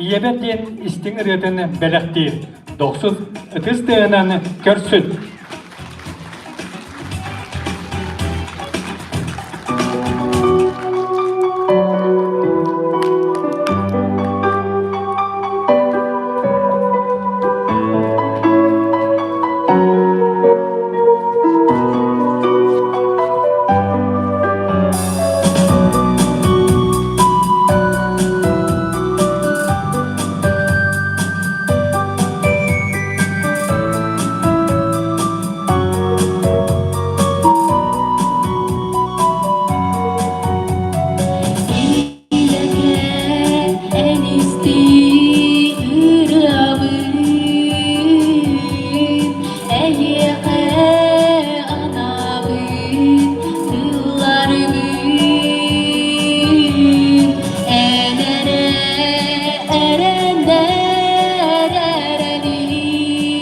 ийэбэр диэн истиҥ ырыатын бэлэхтиир дохсус ытыс тыаһынан көрсүн. Эн истиий ырыабын, эйиэхэ анаабыт тылларбын. Эн эрэ эрэннэр эрэлим,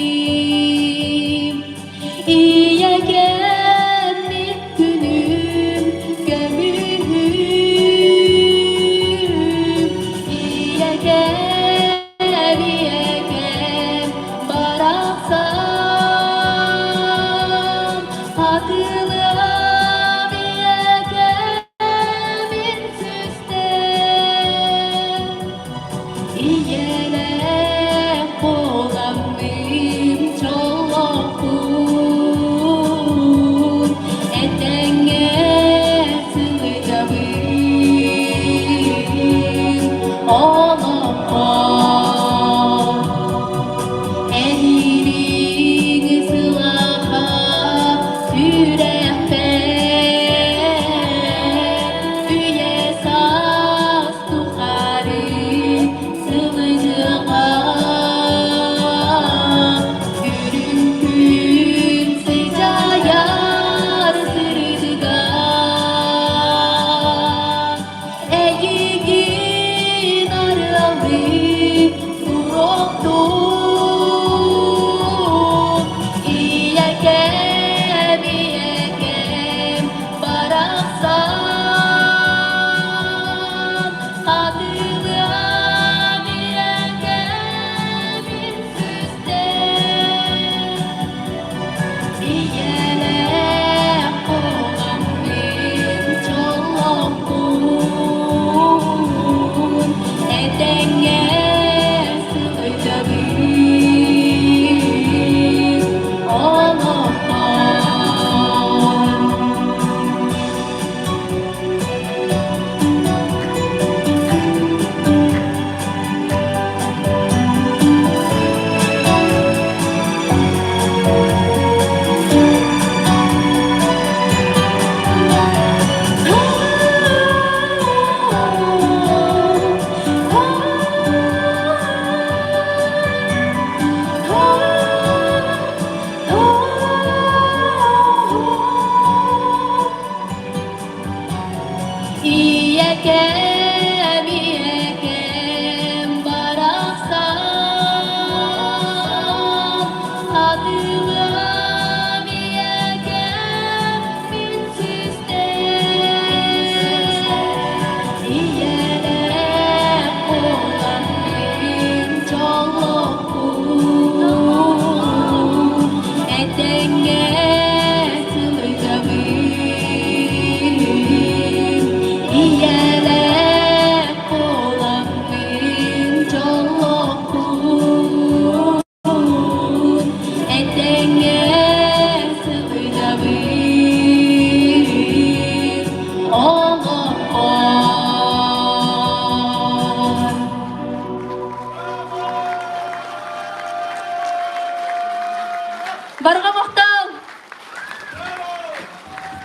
Ийэкэм мин күнүм көмүһүм, Ийэкэм, ийэкэм барахсан, Хатылыам ийэкэмин сүстэн, Ийэлээх буоламмын.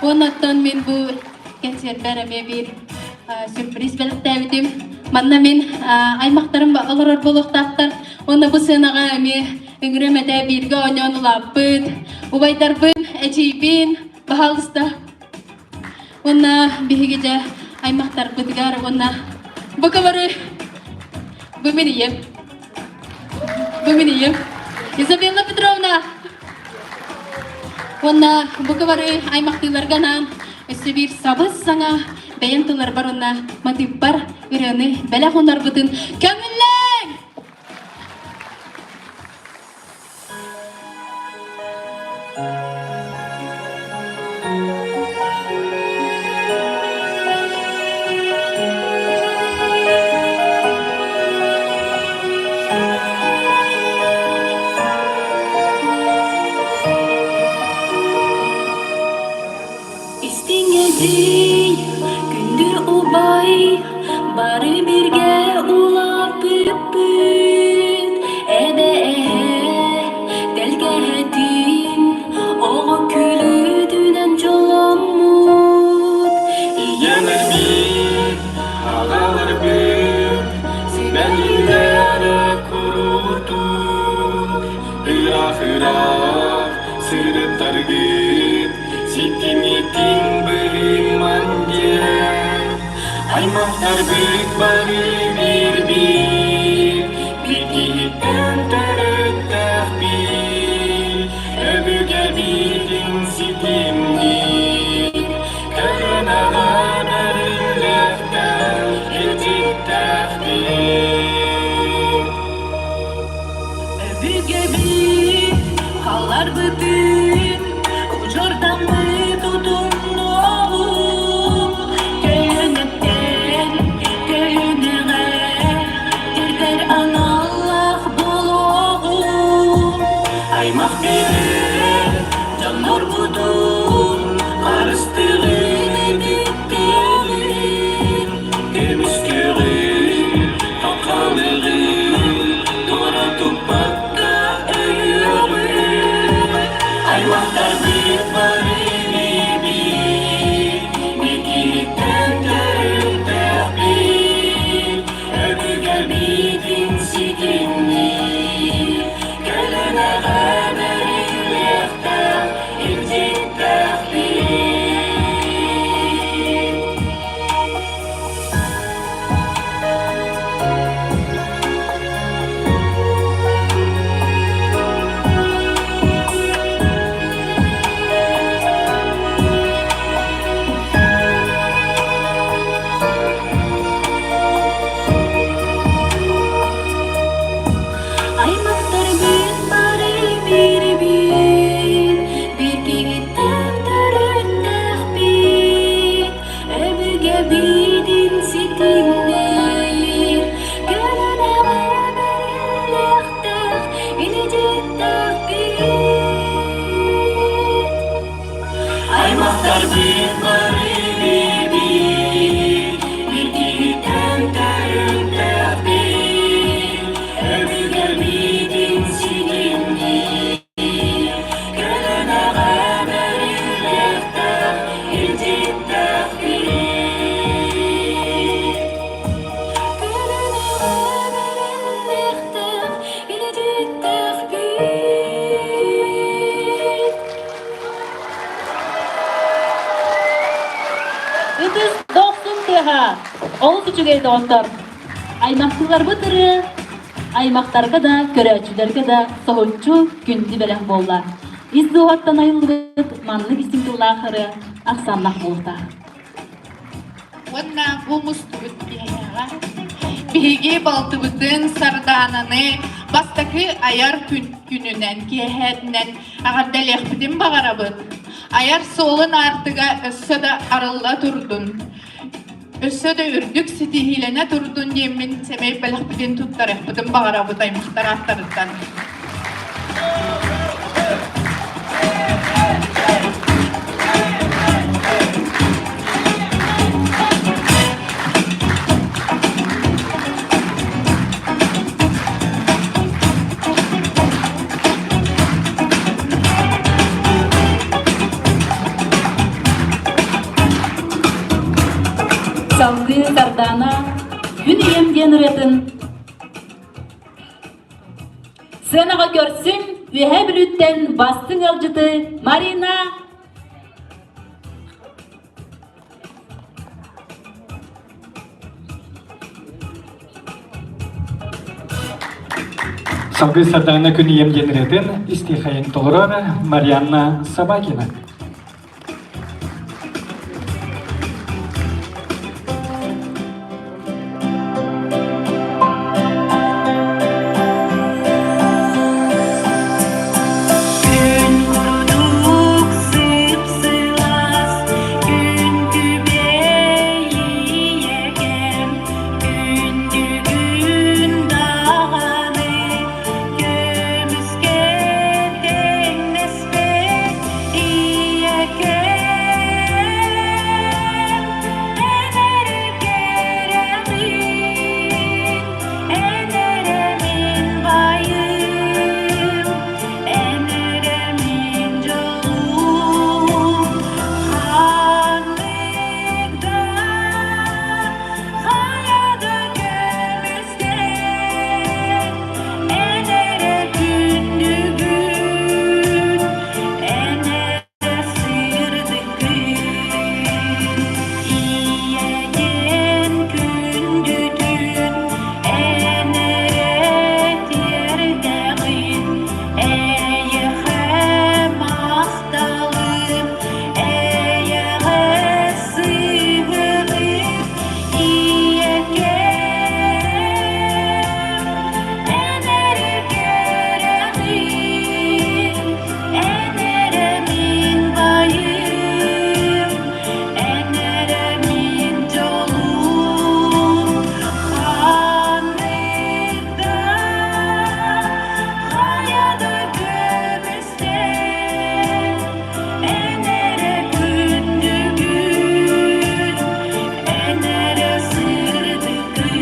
Уонна оттон мин бу кэнсиэрбэр эмиэ биир сюрприз бэлэхтээбитим. Манна мин аймахтарым олорор буолуохтаахтар. Уонна бу сыанаҕа эмиэ ыҥырыам этэ бииргэ оонньоон улааппыт. Убайдарбын, эдьиийбин, баһаалыста. Уонна биһиги дьэ аймахтарбытыгар уонна бука бары бу мин ийэм. Бу мин ийэм. Изабелла Петровна! Уонна бука бары аймахтыыларга анаан өссө биир сабыс-саҥа бэйэм тылларбар уонна матыыппар ырыаны бэлэх уунарбытын көҥүллээҥ! Истиҥ эдьиий, күндү убай, бары бииргэ улааппыппыт. Эбэ-эһэ, тэлгэһэтин, оҕо күлүүтүнэн дьолломмут. Ийэлэрбит, аҕаларбыт сибэлиилэрэ куруутун ыраах-ыраах сырыттаргыт ситимитин быһыман диэн аймахтарбыт бары биир-биир биир төрүттээхпит өбүгэбитин ситимниир көлүөнэҕэ бэриллиэхтээх илдьиттээхпит Өбүгэбит халларбытын удьуордаммыт утумнуоҕун көлүөнэттэн көлүөнэҕэ тирдэр аналлаах буолуоҕун. Аймах билэр дьоннорбутун харыстыырын эбиттэрин көмүскүөҕүн хаххалыырын туора туппакка өйүөҕүн аймахтарбыт бары биир микииттэн төрүттээхпит өбүгэбитин ситимниир көлүнэҕэ бэриллиэхтээх илдьиттээхпит. Аймахтарбыт бары биир-биир, биир киһиттэн төрүттээхпит, өбүгэбитин ситимниир, көлүнэҕэ бэриллиэхтээх илдьиттээхпит. Аймахтарбыт бары биир-биир, биир төрүттээхпит, өбүгэбитин ситимниир, көлүөнэҕэ бэриллиэхтээх илдьиттээхпит. Көлүнэҕэ бэриллиэхтээх илдьиттээхпит. Ытыс дохсун тыаһа! Олус үчүгэй доҕоттор! Аймахтыыларбыт ырыа аймахтарга да, көрөөччүлэргэ да соһуччу күндү бэлэх буолла. Ис дууһаттан айыллыбыт маннык истиҥ тыллаах ырыа ахсааннаах буолуохтаах. Уонна бу мустубут киэһэҕэ биһиги балтыбытын Сардаананы бастакы айар күн күнүнэн киэһээтинэн эҕэрдэлиэхпитин баҕарабыт. Айар суолун аартыга өссө да арылла турдун, өссө да үрдүк ситиһиилэнэ турдун диэммин сэмэй бэлэхпитин туттарыахпытын баҕарабыт аймахтар ааттарыттан. Салгыы Сардаана Күн ийэм диэн ырыатын сыанаҕа көрсүҥ Үөһээ Бүлүүттэн бастыҥ ыалдьыты Марина Салгыы Сардаана Күн ийэм диэн ырыатын истиэхэйин толорор Марианна Собакина. Күн курдук сып-сылаас, күн күбэй ийэкэм, күндүгүн даҕаны көмүскэ тэҥнэспэт ийэкэм. Эн эрэ кэрэҕин, эн эрэ мин байым, эн эрэ мин дьолум, ханнык да хайа да көмүскэн, эн эрэ күндүгүн, эн эрэ сырдыккын, ийэген күндүтүн, эн эрэ тиэрдэҕин, эйиэхэ махталым, эйэҕэс сыһыаным, ийэкэм, эн эрэ кэрэҕин, эн эрэ мин байым, эн эрэ мин дьолум, ханнык да хайа да көмүстэн, эн эрэ күндүгүн, эн эрэ сырдыккын.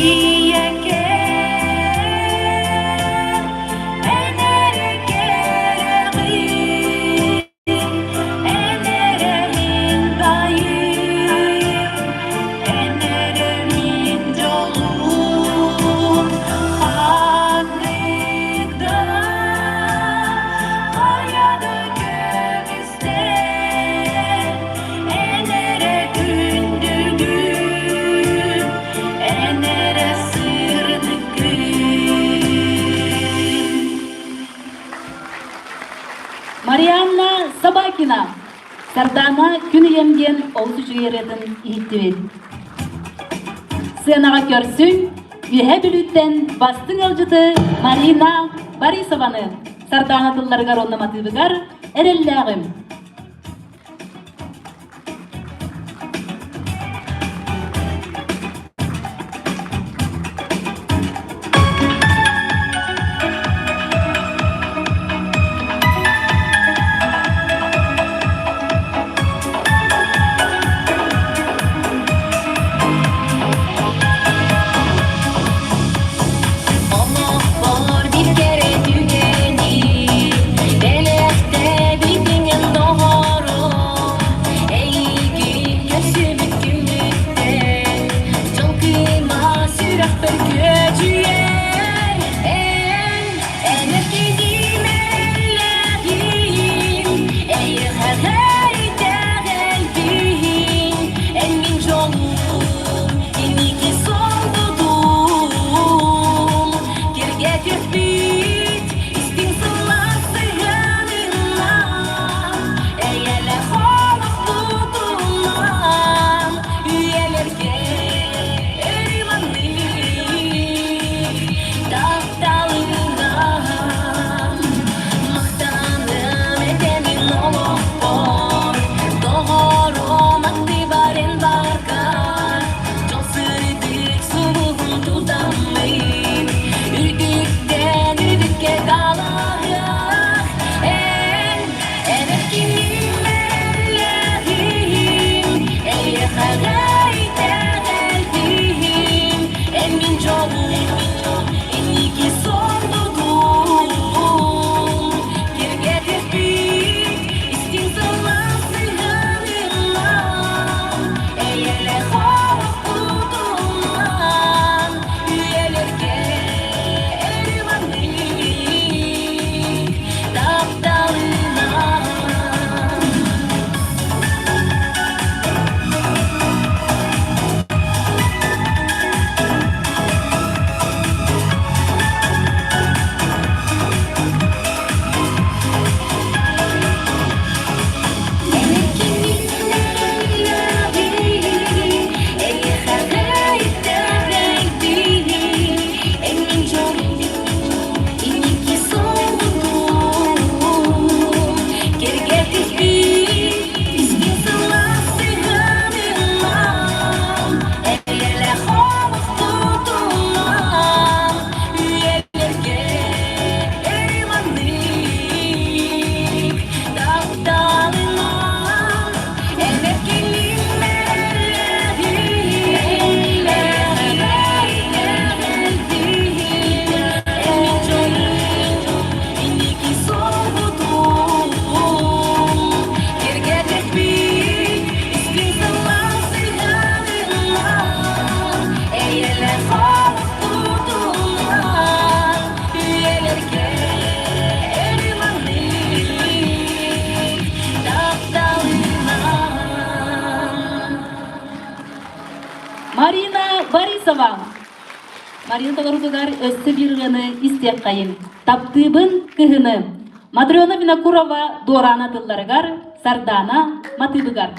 Ийэкэм, эн эрэ кэрэҕин, эн эрэ мин байым, эн эрэ мин дьолум, ханнык да хайа да көмүстэн, эн эрэ күндүгүн, эн эрэ сырдыккын. Марианна Собакина Сардаана Күн ийэм диэн олус үчүгэй ырыатын иһиттибит. Сыанаҕа көрсүҥ, Үөһээ Бүлүүттэн бастыҥ ыалдьыты Марина Борисованы Сардаана тылларыгар уонна матыыбыгар эрэллээҕим. Олохпор бир кэрэ түгэни бэлэхтээбитиҥ доҕорум эйигин көрсүбүт күммүттэн дьол кыыма сүрэхпэр күөдьүйэр эн эн эркиним эллэҕиҥ эйиэхэ итэҕэлбин эн мин дьолум инники солбутум киргэтиэхпит истиҥ сылаас сыһыанынан эйэлээх олохпутунан үйэлэргэ ырыланнык тапталынан махтаным этэмин олохпор доҕорум аттыбарын баргар дьол сырдык сулуһун тутаммын үрдүктэн үрдүккэ далаһыах эн эн эркиним эрэллээҕин. Борисова. Марина толорутугар өссө биир ырыаны истиэххэйин. Таптыыбын кыһыны. Матрена Винокурова Дуораана тылларыгар, Сардаана матыыбыгар.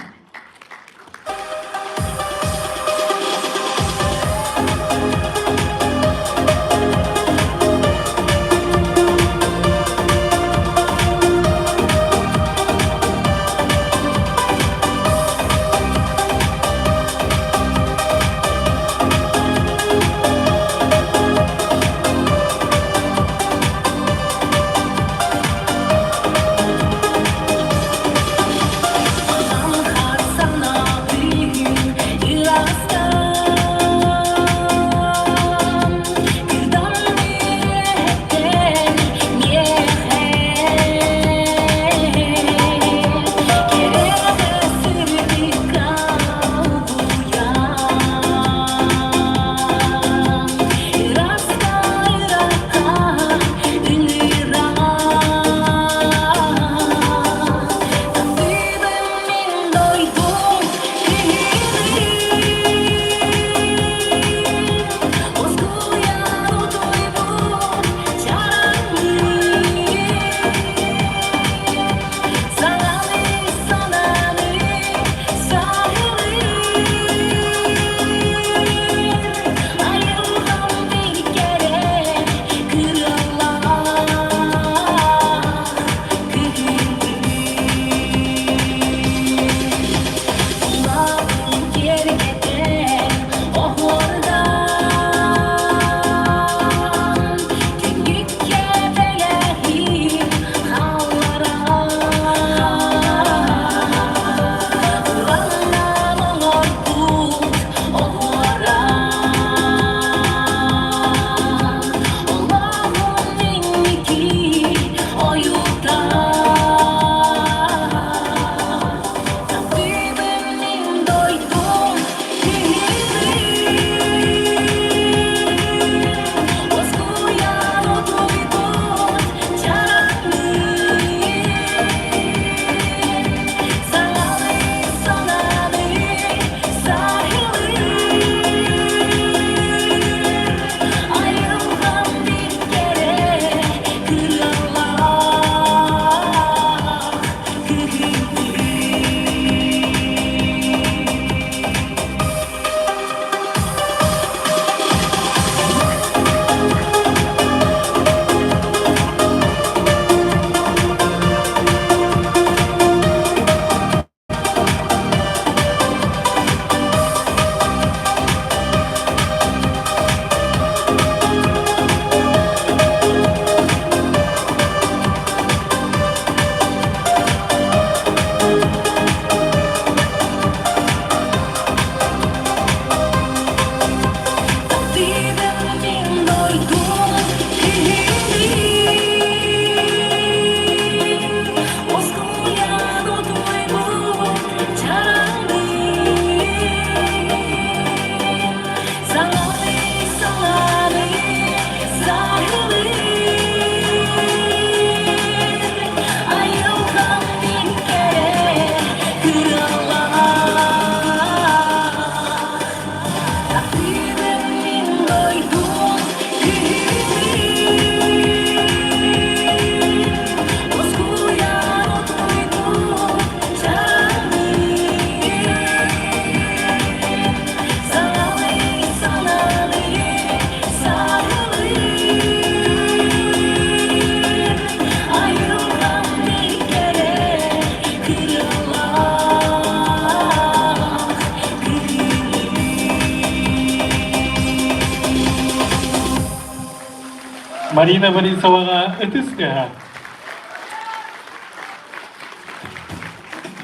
Марина Борисоваҕа ытыс тыаһа.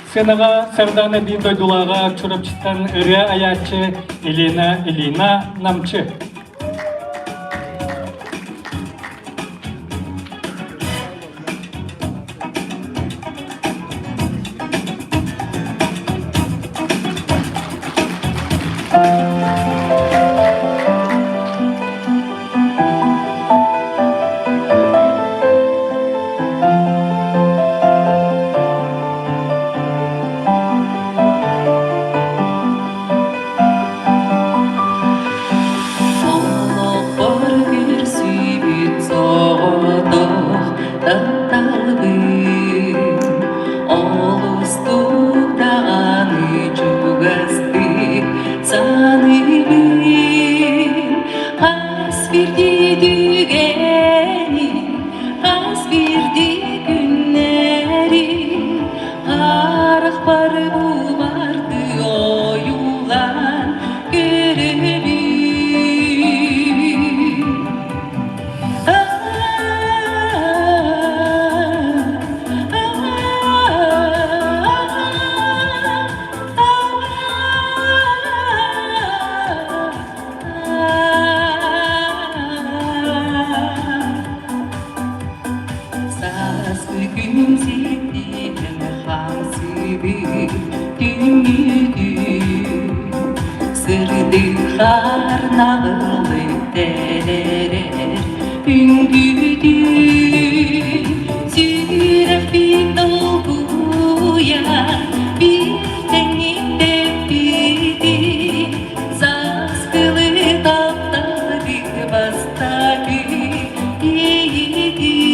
Сценаҕа Сардаана биир дойдулааҕа Чурапчыттан ырыа айааччы Елена Ильина Намчы. Сырдык түүҥҥүтүн Сырдык харнаҕылы тэлэрэр үҥкүүтүн Сүрэхпин долгуйа биир тэҥник тэппитин Сааскылы тапталгы бастакы иэйиитин.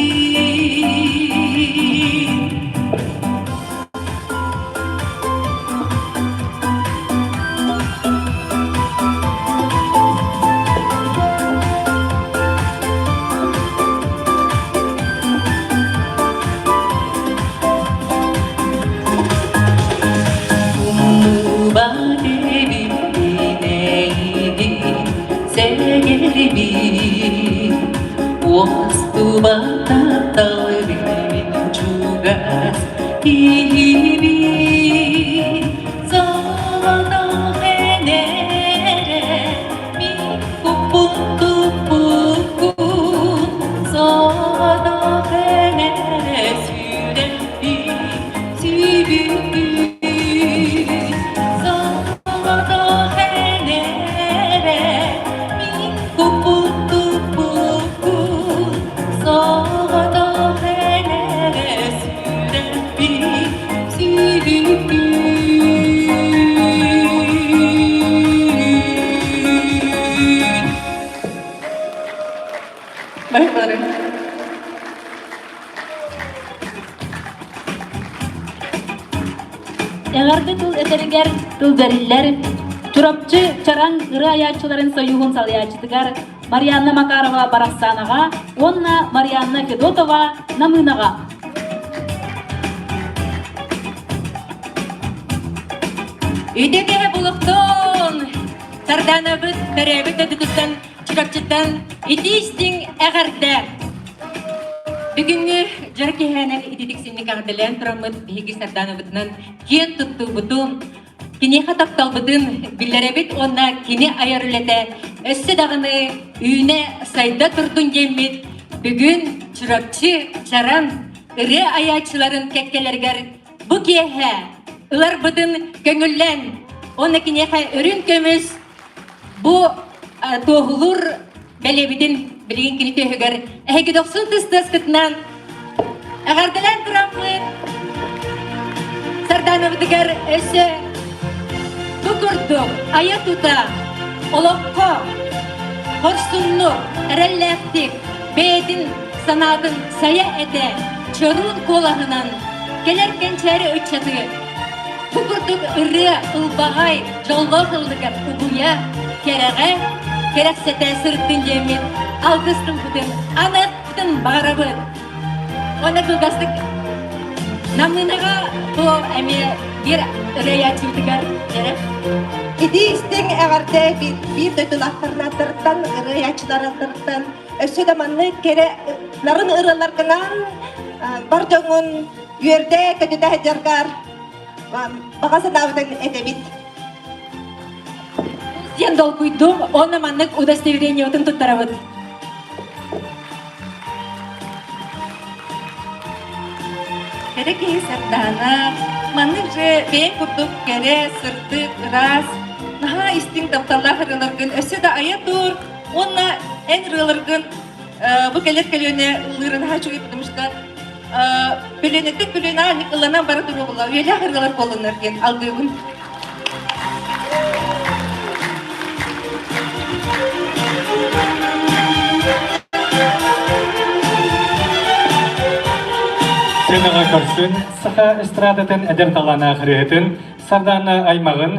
Умнубат эбиппин эйигин сэгэрбин Уостубат тапталбын чугас киһибин Соҕотох эн эрэ мин куппун туппуккун Соҕотох эн эрэ сүрэхпин сүүйбүккүн Соҕотох эн эрэ мин куппун туппуккун Соҕотох эн эрэ сүрэхпин сүүйбүккүн. Бай-бары. Эҕэрдэ тыл этэригэр тыл бэриллэр Чурапчы Чараҥ ырыа айааччыларын союһун салайааччытыгар Марианна Макарова Барахсанаҕа уонна Марианна Федотова Намыынаҕа. Үтүө киһи булуктун! Сардаанабыт төрөөбүт дойдутуттан Чурапчыттан итии-истиҥ эҕэрдэ! Бүгүҥҥү дьоро киэһээнэн ититик синник эҕэрдэлээн тураммыт биһиги Сардаанабытынан киэн туттуубутун, киниэхэ тапталбытын биллэрэбит уонна кини айар үлэтэ өссө даҕаны үүнэ-сайда турдун диэммит бүгүн Чурапчы Чаран ырыа айааччыларын кэккэлэригэр бу киэһэ ыларбытын көҥүллээн уонна киниэхэ үрүҥ көмүс бу туоһулуур бэлиэбитин билигин кини түөһүгэр эһиги дохсун тыстыаскытынан эҕэрдэлээн тураммыт Сардаанабытыгар өссө бу курдук айа-тута олоххо хорсуннук, эрэллээхтик бэйэтин санаатын сайа этэ чоруун куолаһынан кэлэр кэнчээри ыччаты бу курдук ырыа ылбаҕай дьоллоох ыллыгар угуйа, кэрэҕэ кэрэхсэтэ сырыттын диэммит алгыс тылбытын аныахпытын баҕарабыт. Уонна кылгастык Намыынаҕа бу эмиэ биир ырыаяччыбытыгар дьэрэх. Ити истиҥ эҕэрдэ биир дойдулаахтарыттан, ырыаяччыларыттан өссө да маннык кэрэ нарын ырыаларгынан бар дьоҥҥун үөрдэ көтүтэ сылдьаргар баҕа санаабытын этэбит. Диэн долгуйдум, уонна маннык удостоверениебытын туттарабыт. Кэрэ киһи Сардаана, маннык же бэйэҥ курдук кэрэ, сырдык, ыраас, наһаа истиҥ тапталлаах ырыаларгын өссө да айа тур уонна эн ырыаларгын бу кэлэр көлүөнэ ыллыырын наһаа үчүгэй, потому что көлүөнэттэн көлүөнэҕэ ылланан бара туруо үйэлээх ырыалар буоллуннар диэн алгыыбын. Сыанаҕа көрсүн саха эстрадатын эдэр талааннаах ырыаһытын Сардаана аймаҕын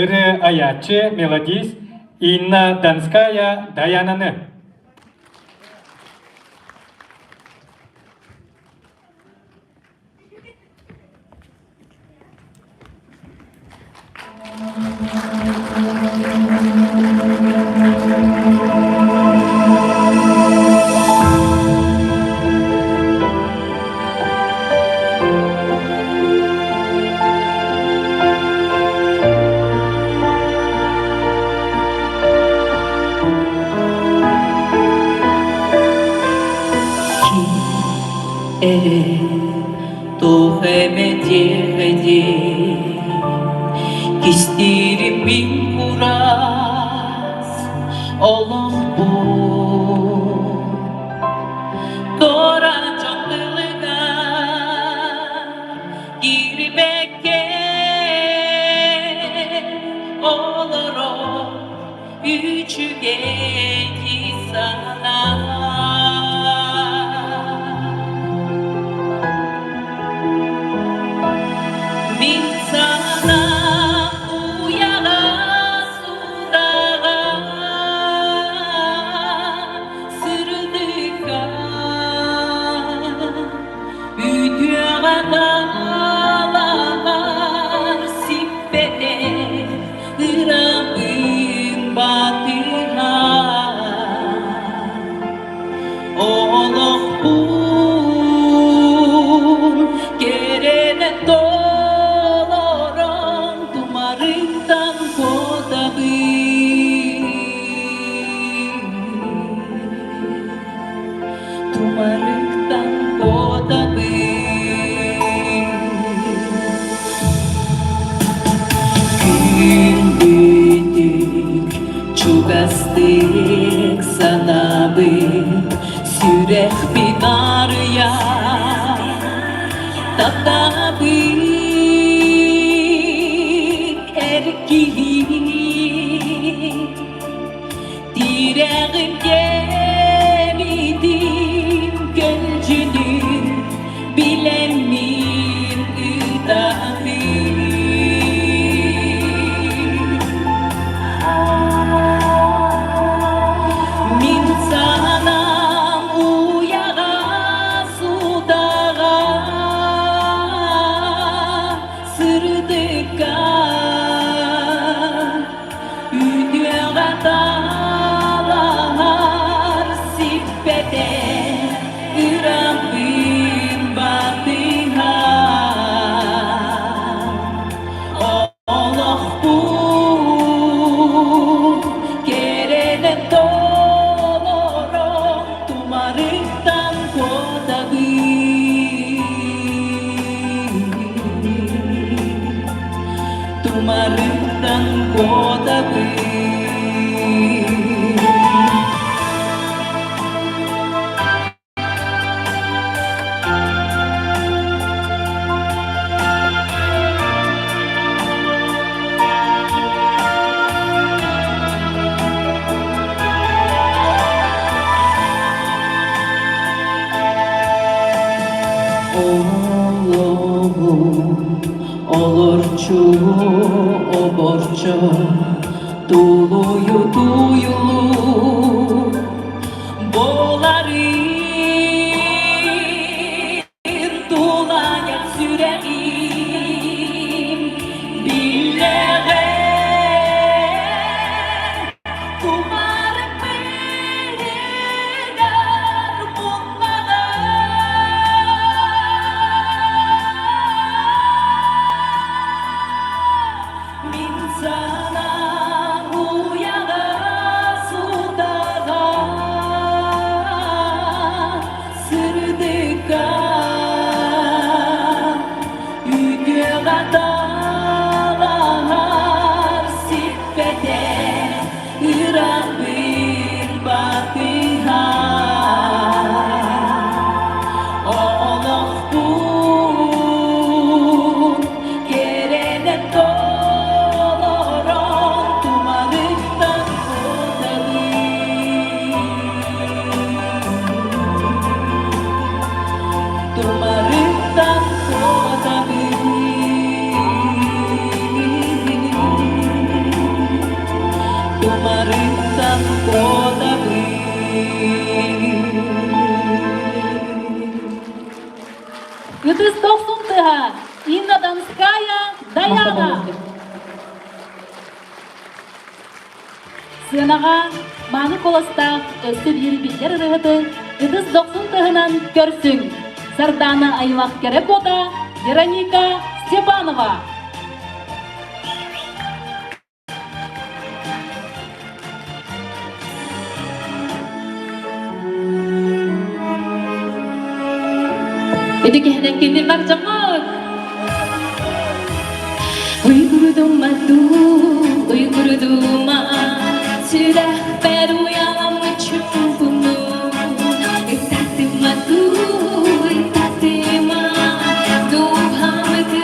ырыа айааччы, мелодист Инна Донская Даянаны. Эрэ туох эмэ диэҕэ дии. Киирбэккэ олорор үчүгэй санаа. Мин санаам уйаҕас удаҕа сырдыкка Үтүөҕэ талаһар сиппэтэх ырабын батыһар. Олохпун кэрэнэн толорон тумарыктан куотабын. Тумарыктан куотабын. Күндүтүк, чугастык санаабын сүрэхпин арыйар Таптаабыт эр киһи Тирэҕим кэмитим көлдьүнүн билэммин ытаһыы. Мин санаам уйаҕас утаҕа сырдыкка Үтүөҕэ талаһар сиппэтэ ыраммын батыһар. Олохпун кэрэнэн толорон тумарыктан куотабын. Тумарыктан куотабын. Олоҕум Олорчу оборчо тулуйу туйулуу Боларын тулайар сүрэҕим биллэҕэ Кумарык быыһыгар муннаҕа. Мин санаам уйаҕас утаҕа сырдыкка үтүөҕэ талаһар сиппэтэ ырабын батыһар. Олохпун кэрэнэн толорон тумарыктан куотабын. Тумарыктан куотабын. Тумарыктан куотабын. Ытыс дохсун тыһа Инна Донская, Даяна. Сыанаҕа мааны куоластаах өссө биир биллэр ырыаһыты ытыс дохсун тыһынан көрсүҥ. Сардаана аймах кэрэ куота Вероника Степанова. Ити киһинэн кини бар дьоммут. Уйгурдума дуу, уйгурдума, сүрэхпэр уйаламмыт чуҥкуну. Ытатыма дуу, ытатыма, дууһам ытыыр.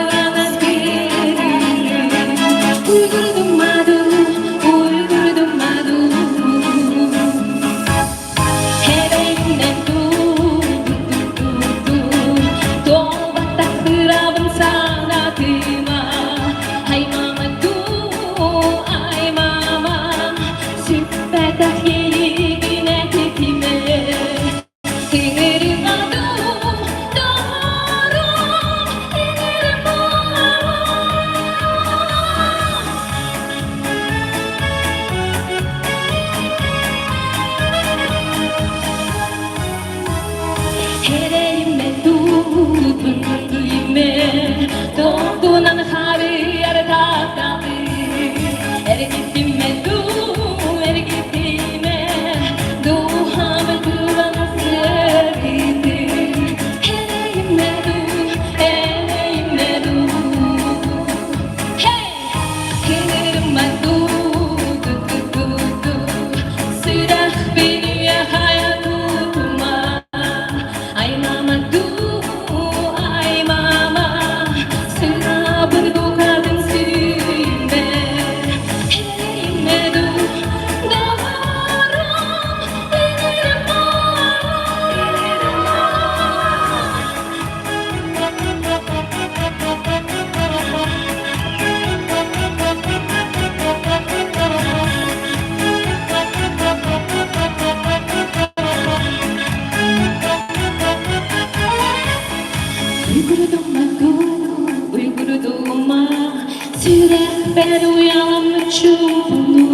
Сүрэхпэр уйаламмыт чуумпуну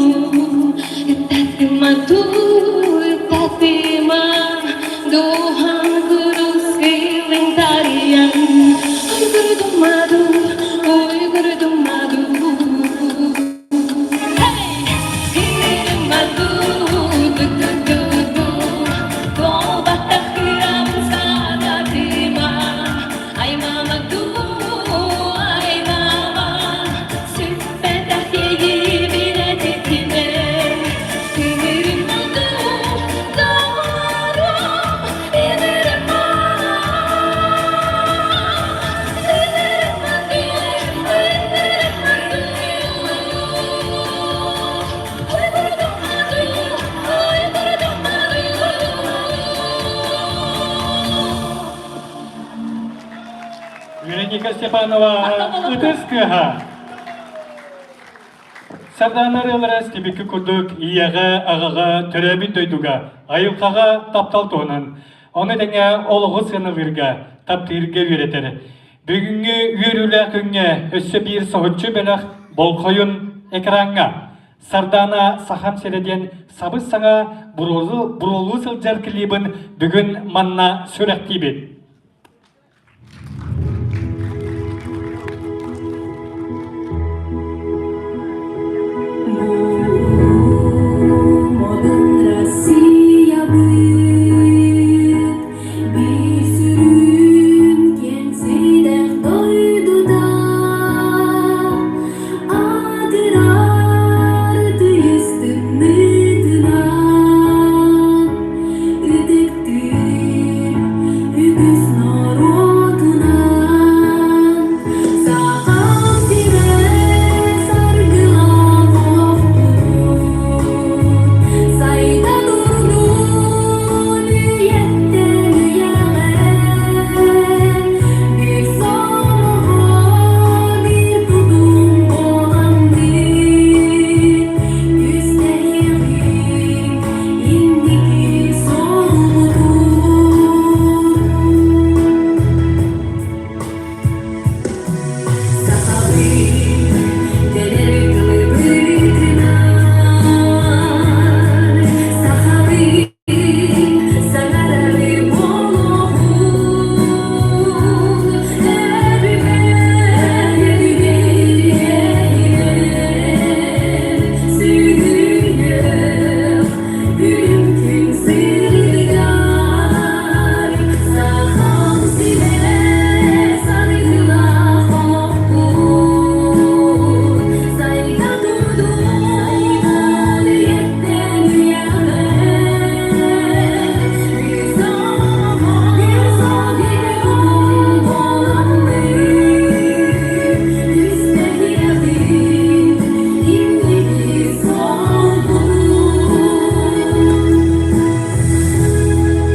Ыттатыма дуу, ыттатыма Дууһам курус кыылын тарыйан Уйгурдума дуу, уйгурдума дуу Ыҥырыма дуу, ду-ду-ду-ду Буолбатах кырамын санатыма Аймама дуу, аймама Сүппэтэх иэйиибин этитимэ Ыҥырыма дуу, доҕорум Ыҥырыма Ыҥырыма дуу, ыҥырыма дуу Уйгурдума дуу, уйгурдума дуу Вероника Степанова ытыс кыаһа. Сардаана ырыалара стибикки курдук ийэҕэ, аҕаҕа, төрөөбүт дойдуга, айылҕаҕа таптал туһунан, ону тэҥэ олоҕу сыаналыырга, таптыырга үөрэтэр. Бүгүҥҥү үөрүүлээх күҥҥэ өссө биир соһуччу бэлэх болҕойун экраҥҥа. Сардаана Сахам сирэ диэн сабыс-саҥа буруолуу сылдьар клибын бүгүн манна сүрэхтиибит. Модун Россиябыт биир сүрүн киэҥ сирдээх дойдута аатырар тыйыс тымныытынан ытыктыыр үгүс норуотунан Сахам сирэ саргылаах олохпут сайда турдун үйэттэн үйэҕэ биир сомоҕо биир тутум буоланныы түстэһиэҕиҥ инники суолбутун. Сахалыы дэнэр тылбытынан, сахалыы саҥарары буолуоҕун. Өбүгэ сүгүрүйүөх Үрүҥ күн сырдыгар Сахам сирэ саргылаах олохпут Сайда турдун үйэттэн үйэҕэ Биир сомоҕо биир буоламмыт Түстэһиэҕиҥ инники суолбутун. Саха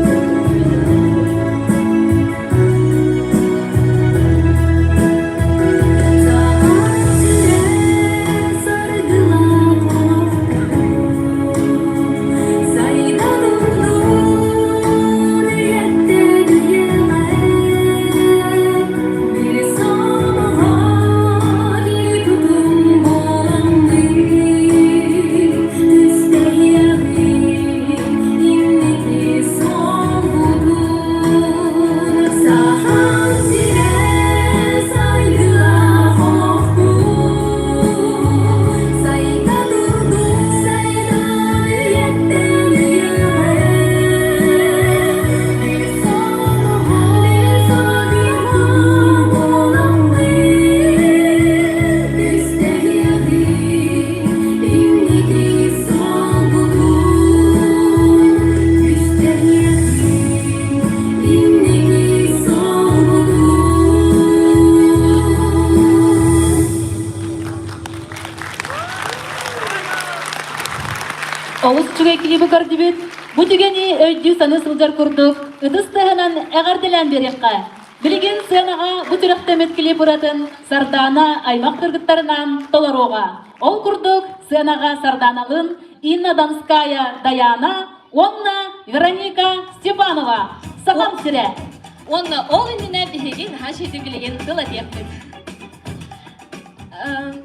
сирэ саргылаах олохпут, сайда турдун үйэттэн үйэҕэ. Биир сомоҕо биир тутум буоламмыт, түстэһиэҕиҥ инники суолбутун. Сахам сирэ сайдыылаах олохпут, сайда турдун сайда үйэттэн үйэҕэ. Биир сомоҕо буоламмыт, түстэһиэҕиҥ инники суолбутун, түстэһиэҕиҥ инники суолбутун. Олус үчүгэй клибы көрдүбүт. Бу түгэни өйдүү саныы сылдьар курдук ытыс тыаһынан эҕэрдэлээн биэриэххэ. Билигин сыанаҕа бу сүрэхтэммит клип ырыатын Сардаана аймах кыргыттарынан толоруоҕа. Ол курдук сыанаҕа Сардааналыын Инна Донская Даяна уонна Вероника Степанова Сахам сирэ. Уонна ол иннинэ биһиги наһаа үчүгэй билигин тыл этиэхпит.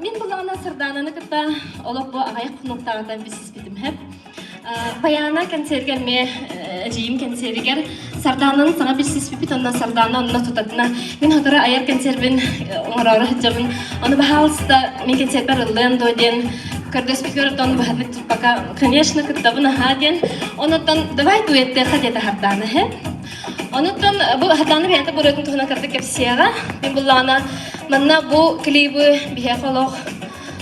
Мин буллаҕына Сардаананы кытта олох бу аҕыйах хонуктааҕыта билсиспитим һэп. Баяна концергер ме эдьиийим концеригэр Сардаананы саҥа билсиспиппит онно Сардаана онно тутатына мин сотору айар концербин оҥороору сылдьабын ону баһаалыста мин концерпэр ыллыан дуо диэн көрдөспүтүгэр оттон быһатык туппака конечно кыттабын аһаа диэн онуттан давай дуэттыахха диэтэ Сардаана һэ онуттан бу Сардаана бэйэтэ бырыатын туһунан кырдык кэпсиэҕэ мин буллаҕына манна бу клибы биһиэхэ олох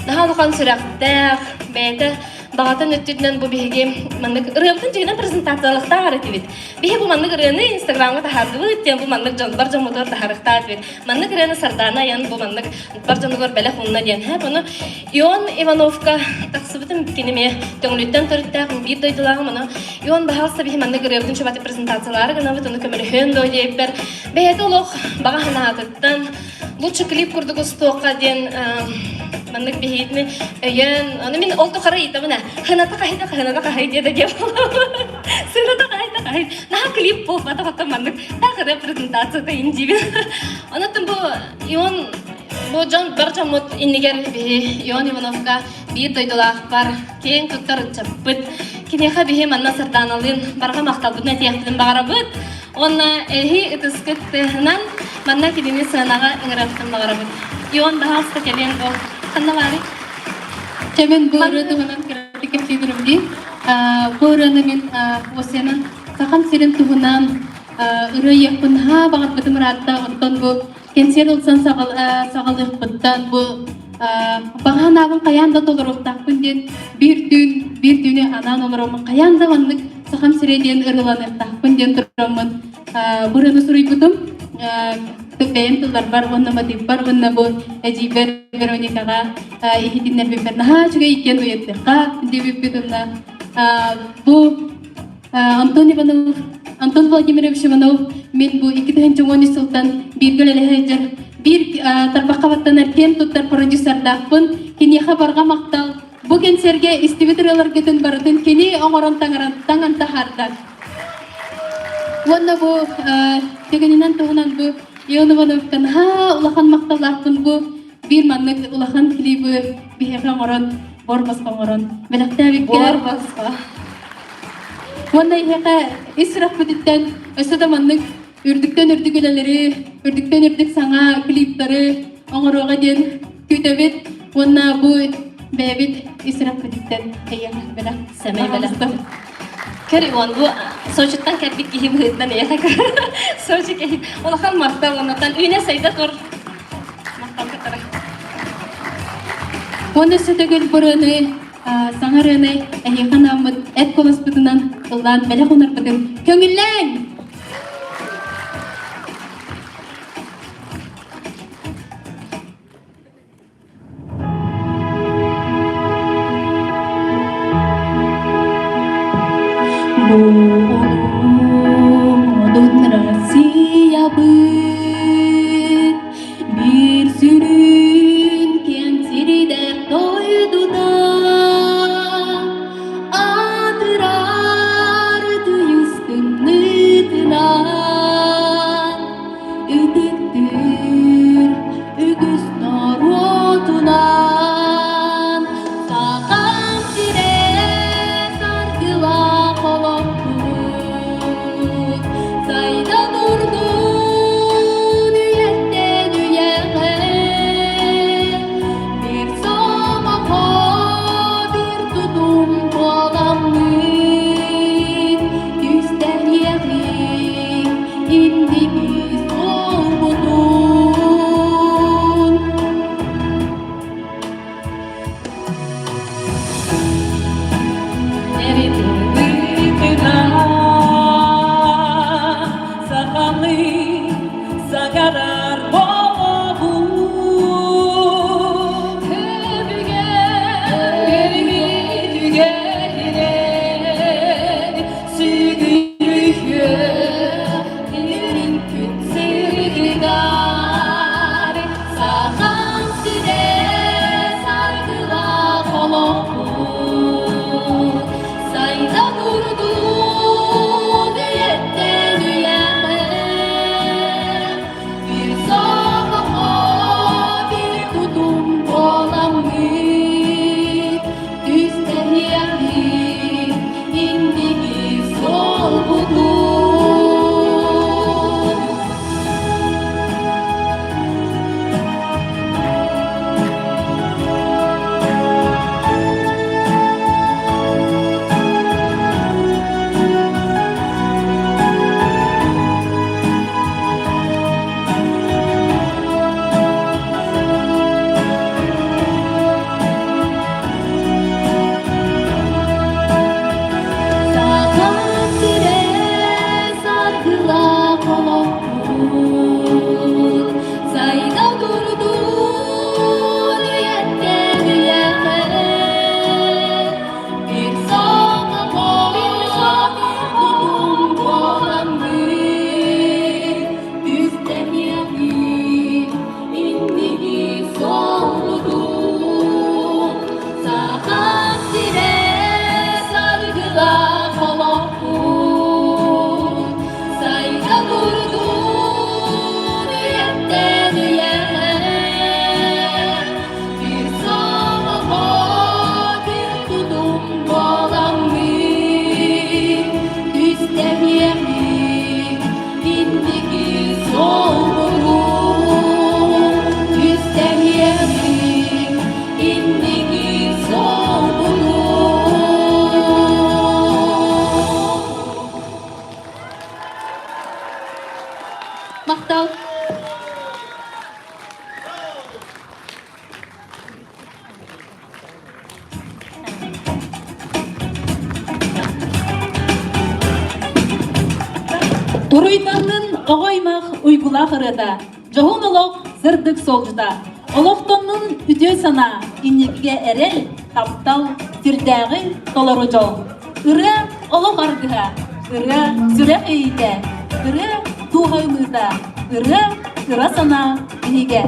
наһаа улахан сүрэхтээх бэйэтэ баҕатын өттүтүнэн бу биһиги маннык ырыабытын дьиҥинэн презентациялыахтаах этибит. Биһи бу маннык ырыаны инстаграмҥа таһаардыбыт диэн бу маннык дьон бар дьоммутугар таһаарыахтаах этибит. Маннык ырыаны Сардаана айан бу маннык бар дьонугар бэлэх уунна диэн. Һэ, ону Ион Ивановка тахсыбытым кини эмиэ Төҥүлүттэн төрүттээх биир дойдулааҕым ону Ион баһаалыста биһи маннык ырыабытын чубаты презентациялаары гынабыт ону көмөлөһүөн дуо диэбиппэр бэйэтэ олох баҕа санаатыттан лучше клип курдук устуохха диэн маннык биһиитини өйөөн ону мин ол тухары ыйытабын ээ хыната хаһыйда хыната хаһый диэтэ диэн сыната хаһыйда хаһый наһаа клип буолбатах оттон маннык таах ырыа презентацията ин диибин онон бу Ион бу дьон бар дьоммут иннигэр биһи Ион Ивановка биир дойдулаахпар киэҥ туттар ыччаппыт киниэхэ биһи манна Сардааналыын барҕа махталбытын этиэхпитин баҕарабыт Уонна эһи ытыскыт тыаһынан манна кинини сыанаҕа ыҥырыахпын баҕарабын. Ион баһаалыста кэлиэн бу. Ханна баарый? Чэ мин бу ырыа туһунан кыратык кэпсиирим дии. Бу ырыаны мин Осенан Сахам сирин туһунан ырыа иэхпин наһаа баҕарбытым ыраатта. Оттон бу кэнсиэр ылсан саҕалыахпыттан бу баҕа санаабын хайаан да толоруохтаахпын диэн биир түүн биир түүнү анаан олороммун хайаан да маннык Сахам сирэ диэн ырыаланыахтаахпын диэн тураммын бу ырыаны суруйбутум бэйэм тылларбар уонна мотивпар уонна бу эдьиийбэр Вероникаҕа иһитиннэрбиппэр наһаа үчүгэй иккиэн уйаттыахха диэбиппит уонна бу Антон Иванов, Антон Владимирович Иванов мин бу 2013 сылтан бииргэ үлэлэһэ сылдьар биир тарбахха баттанар киэн туттар продюсердаахпын. Киниэхэ барҕа махтал. Бу кэнсиэргэ истибит ырыаларгытын барытын кини оҥорон таҥаран таҥан таһаарда. Уонна бу түгэнинэн туһунан бу Ион Ивановка наһаа улахан махталлаахпын бу биир маннык улахан клибы биһиэхэ оҥорон бор босхо оҥорон бэлэхтээбиккэ Бор босхо. Уонна эһиэхэ ис сүрэхпититтэн өссө да маннык үрдүктэн үрдүк үлэлэри, үрдүктэн үрдүк саҥа клиптары оҥоруоҕа диэн күүтэбит. Уонна бу бэйэбит ис сүрэхпититтэн эйиэхэ бэлэх Сэмэй бэлэх. Көр Иван, бу Сочиттан кэлбит киһи быһыытынан эйиэхэ көр. Сочи киһи улахан махтал оннуттан үүнэ сайда тур. Махтал кытары. Уонна өссө төгүл бырыаны саҥа ырыаны эһиэхэ анааммыт эт куоласпытынан ыллаан бэлэх уунарбытын көҥүллээҥ! Буолуодун Россиябыт биир сүрүн киэҥ сирдээх дойдута атырар тыйыс тымныытынан ытыктыыр үгүс норуотунан Сахам сирэ саргылаах олохпут сайда турдун үйэттэн үйэҕэ биир сомоҕо биир тутум буоламмыт түстэниэҕиҥ инники суолбутун. Уруйданнын оҕо аймах уйгулаах ырыата, дьоһун олох сырдык суолдьута, олохтоннун үтүө санаа, инникигэ эрэл, таптал, сирдээҕи толору дьол. Ырыа олох аргыһа, ырыа сүрэх иэйиитэ, ырыа дууһа ымыыта, ырыа ыра санаа биһигэ.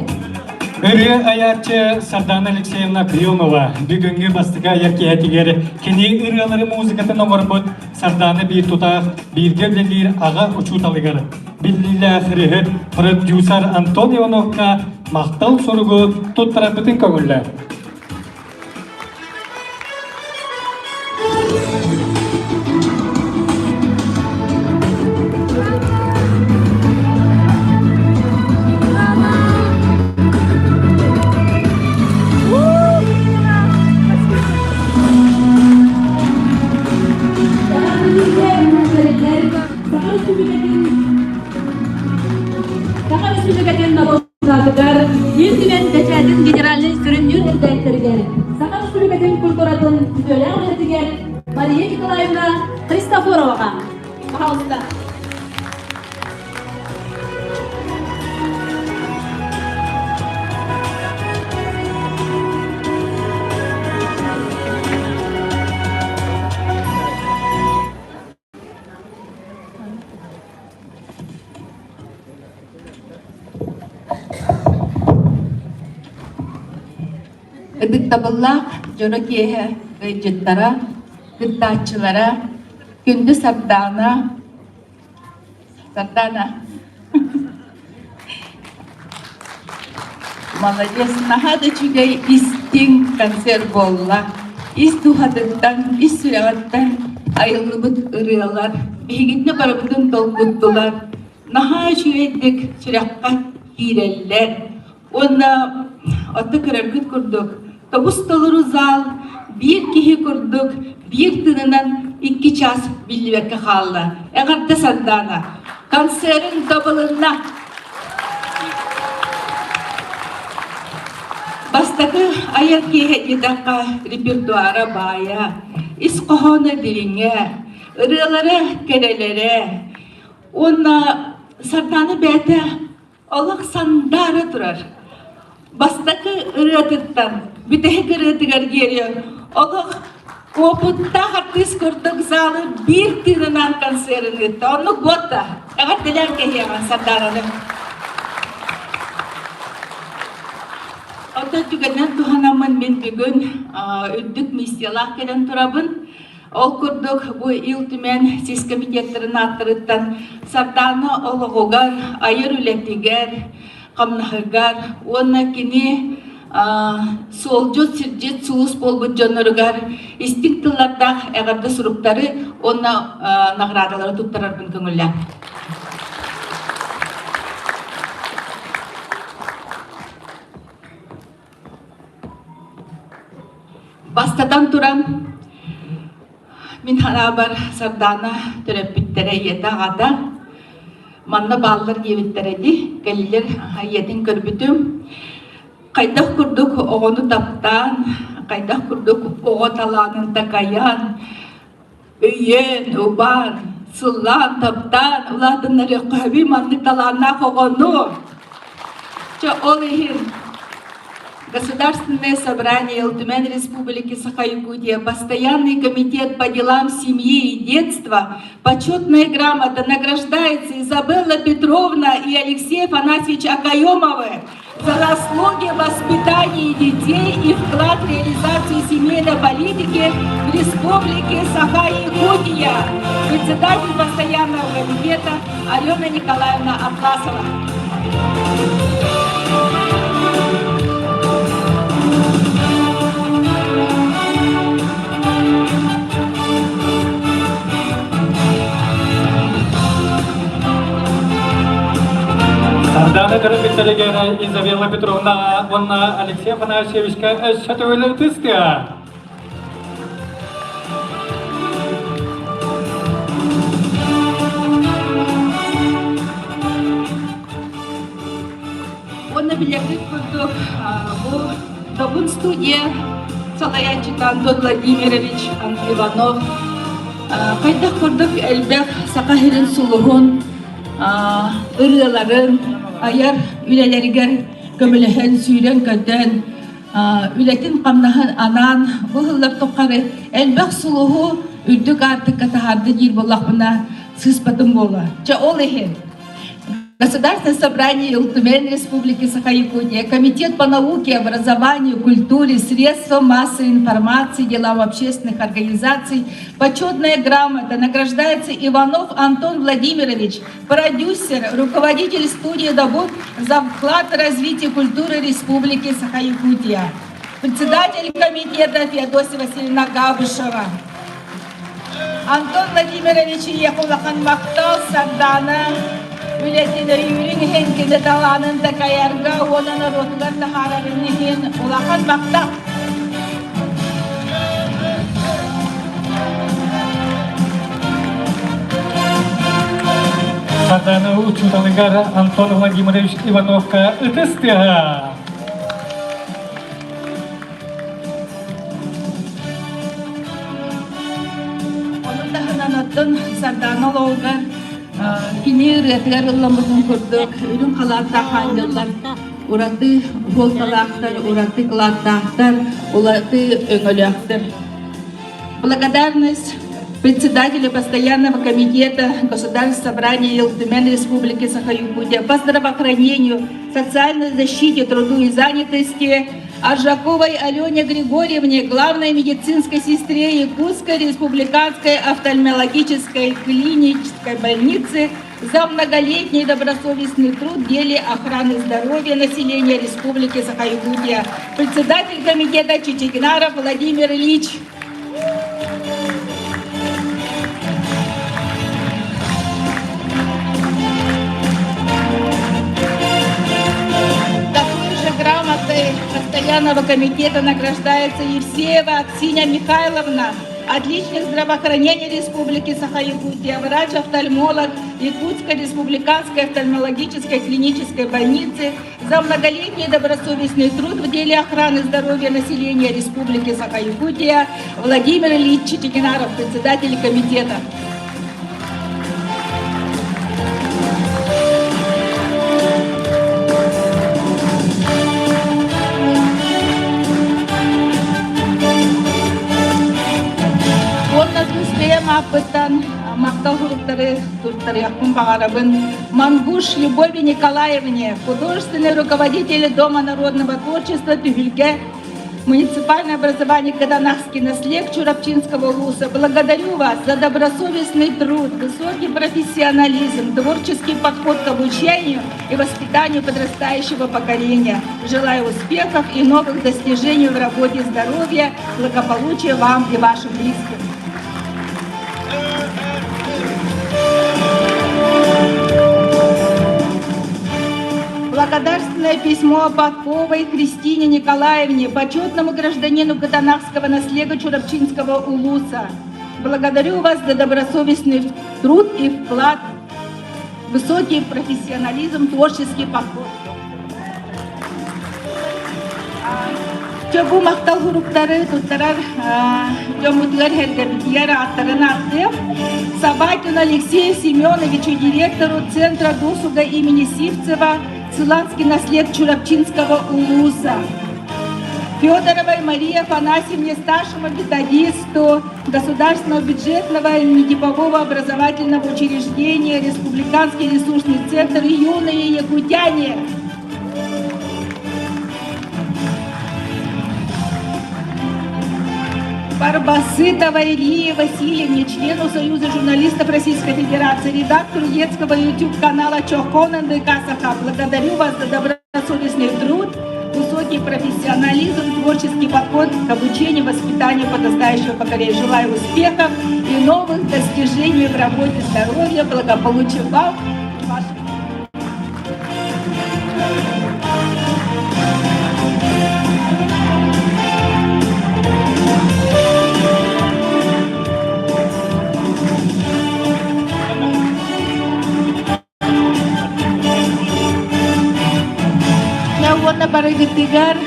Ырыа айааччы Сардана Алексеевна Приумова бүгүҥҥү бастакы айар киэһэтигэр кини ырыалары музыкатын оҥорбут Сардаана биир тутаах бииргэ үлэлиир аҕа учууталыгар биллиилээх ырыаһыт продюсер Антон Ивановка махтал суругу туттарарбытын көҥүллээ. Саха Республикатын норуотугар Ил Түмэн бэчээтин генеральнай сүрүннүүр эрэдээктэригэр Саха Республикатын культуратын үтүөлээх үлэһитигэр Мария Николаевна Христофороваҕа. Пожалуйста. Ытыктабыллаах дьоро киэһэ ыалдьыттара, кыттааччылара, күндү Сардаана, Сардаана Молодец, наһаа да үчүгэй истиҥ концерт буолла. Ис дууһатыттан, ис сүрэҕиттэн айыллыбыт ырыалар биһигитини барыбытын долгуттулар. Наһаа үчүгэйдик сүрэххэ киирэллэр. Уонна отто көрөргүт курдук, тобус-толору зал биир киһи курдук биир тыынынан икки чаас биллибэккэ хаалла. Эҕэрдэ Сардаана! Концерын табылынна! Бастакы айар киэһэ диэтэххэ репертуара баайа, ис хоһооно дириҥэ, ырыалара кэрэлэрэ уонна Сардаана бэйэтэ Олох сандаара турар. Бастакы ырыатыттан бүтэһик ырыатыгар диэри олох уопуттаах артыыс курдук залы биир тыынынан концерын ыытта. Оннук буолта. Эҕэрдэлээн кэһиэҕэ Сардаананы. Оттон түгэнинэн туһанаммын мин бүгүн үрдүк миссиялаах кэлэн турабын. Ол курдук, бу Ил Түмэн сис комитеттарын ааттарыттан Сардаана олоҕугар, айар үлэтигэр, хамнаһыгар уонна кини суолдьут, сирдьит, сулус буолбут дьонноругар истиҥ тыллардаах эҕэрдэ суруктары уонна наҕараадалары туттарарбын көҥүллээн. Бастатан туран, мин хараабар Сардаана төрөппүттэрэ ийэтэ аҕата манна бааллар диэбиттэрэ дии. Кэллилэр ийэтин көрбүтүм. Хайдах курдук оҕону таптаан, хайдах курдук оҕо талаанын такайан, өйөөн, убаан, сыллаан, таптаан улаатыннарыахха сөбүй маннык талааннаах оҕону. Чэ, ол иһин Государственное собрание Ил Түмэн Республики Саха-Якутия, Постоянный комитет по делам семьи и детства, почетная грамота награждается Изабелла Петровна и Алексей Афанасьевич Акаемовы за заслуги в воспитании детей и вклад в реализацию семейной политики в Республике Саха-Якутия. Председатель постоянного комитета Алена Николаевна Атласова. Сардаана төрөппүттэригэр Изабелла Петровна уонна Алексей Афанасьевичка өссө төгүл ытыстыа. Уонна билэргит курдук, бу Добун студия салайааччыта Антон Владимирович Иванов хайдах курдук элбэх саха сирин сулуһун. ырыаларын айар үлэлэригэр көмөлөһөн, сүүрэн-көтөн, үлэтин-хамнаһын анаан бу сыллар тухары элбэх сулуһу үрдүк аартыкка таһаарда диир буоллахпына сыыспатым буолуо. Чэ ол иһин Государственное собрание Ил Түмэн Республики Саха-Якутия, Комитет по науке, образованию, культуре, средствам массовой информации, делам общественных организаций, почетная грамота награждается Иванов Антон Владимирович, продюсер, руководитель студии «Добут» за вклад в развитие культуры Республики Саха-Якутия. Председатель комитета Феодосия Васильевна Габышева. Антон Владимирович улахан махтал Сардаана үлэтин өйүүрүн иһин кини талаанын такайарга уонна норуотугар таһаарарын иһин улахан махтал. Сардаана учууталыгар Антон Владимирович Ивановка ытыс тыаһа. Ону таһынан оттон Сардаана олоҕугар кини ырыатыгар ылламмытын курдук үрүҥ халааттаах аанньаллар ураты суолталаахтар, ураты кылааттаахтар, ураты өҥөлөөхтөр. Благодарность председателю Постоянного комитета Государственного собрания Ил Түмэн Республики Саха-Якутия по здравоохранению, социальной защите, труду и занятости Аржаковой Алене Григорьевне, главной медицинской сестре Якутской республиканской офтальмологической клинической больницы за многолетний добросовестный труд в деле охраны здоровья населения Республики Саха-Якутия. Председатель комитета Чичигинаров Владимир Ильич. Такой же грамотой Постоянного комитета награждается Евсеева Аксинья Михайловна, отличник здравоохранения Республики Саха-Якутия, врач-офтальмолог Якутской республиканской офтальмологической клинической больницы за многолетний добросовестный труд в деле охраны здоровья населения Республики Саха-Якутия Владимир Ильич Чичигинаров, председатель комитета. Уонна тус бэйэм ааппыттан махтал суруктары туттарыахпын баҕарабын. Мангуш Любови Николаевне, художественный руководитель Дома народного творчества Түһүлгэ муниципальное образование Каданахский наслег Чурапчинского вуза. Благодарю вас за добросовестный труд, высокий профессионализм, творческий подход к обучению и воспитанию подрастающего поколения. Желаю успехов и новых достижений в работе здоровья, благополучия вам и вашим близким. Благодарственное письмо Попковой Кристине Николаевне, почетному гражданину Катанахского наслега Чурапчинского улуса. Благодарю вас за добросовестный труд и вклад, высокий профессионализм, творческий подход. Дьэ бу махтал суруктары туттарар дьоммутугар сэргэбитигэр ааттарын ааттыам. Собакину Алексею Семеновичу, директору Центра досуга имени Сивцева, Циланский наслед Чурапчинского улуса. Федоровой Марии Афанасьевне, старшему методисту Государственного бюджетного и нетипового образовательного учреждения Республиканский ресурсный центр «Юные якутяне». Барбасытова Ильи Васильевне, члену Союза журналистов Российской Федерации, редактору детского YouTube-канала Чохкон НДК Саха. Благодарю вас за добросовестный труд, высокий профессионализм, творческий подход к обучению, воспитанию подрастающего поколения. Желаю успехов и новых достижений в работе, здоровья, благополучия вам и вашим Уонна барыгытыгар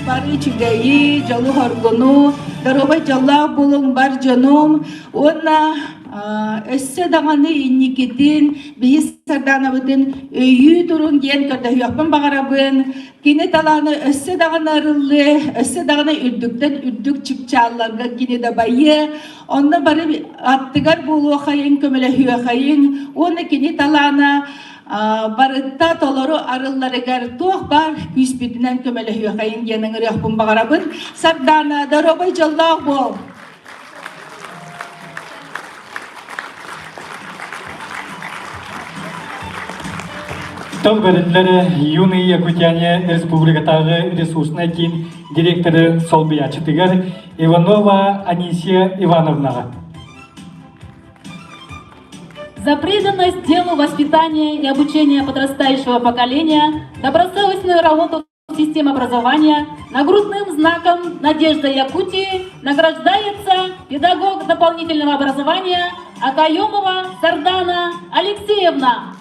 бары үчүгэйи, дьолу-хоргуну, доруобай дьоллоох буолуҥ бар дьонум уонна Өссө даҕаны инникитин биһи Сардаанабытын өйүү турун диэн көрдөһүөхпүн баҕарабын. Кини талаана өссө даҕаны арыллыа, өссө даҕаны үрдүктэн үрдүк чыпчаалларга кини дабайыа. Онно бары аттыгар буолуохайын, көмөлөһүөхайын уонна кини талаана барыта толору арылларыгар туох баар күүспүтүнэн көмөлөһүөхайын диэн ыҥырыахпын баҕарабын. Сардаана, доруобай дьоллоох буол! Тыл бэриллэр Юные Якутяне республикатааҕы ресурснай киин директоры солбуйааччытыгар Иванова Анисия Ивановнаҕа. За преданность делу воспитания и обучения подрастающего поколения, добросовестную работу в системе образования, нагрудным знаком «Надежда Якутии» награждается педагог дополнительного образования Акаемова Сардана Алексеевна.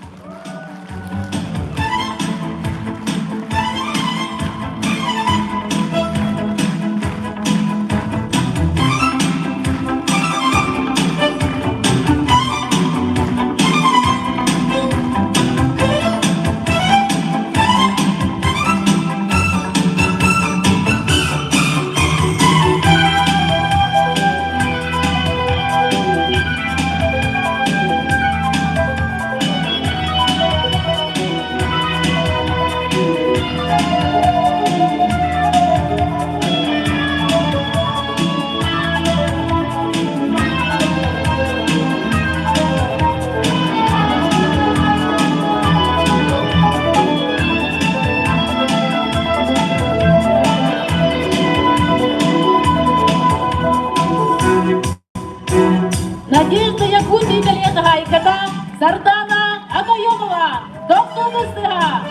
Надежда Якутии бэлиэ хаһаайката Сардана Акаемова, доктор сыһа!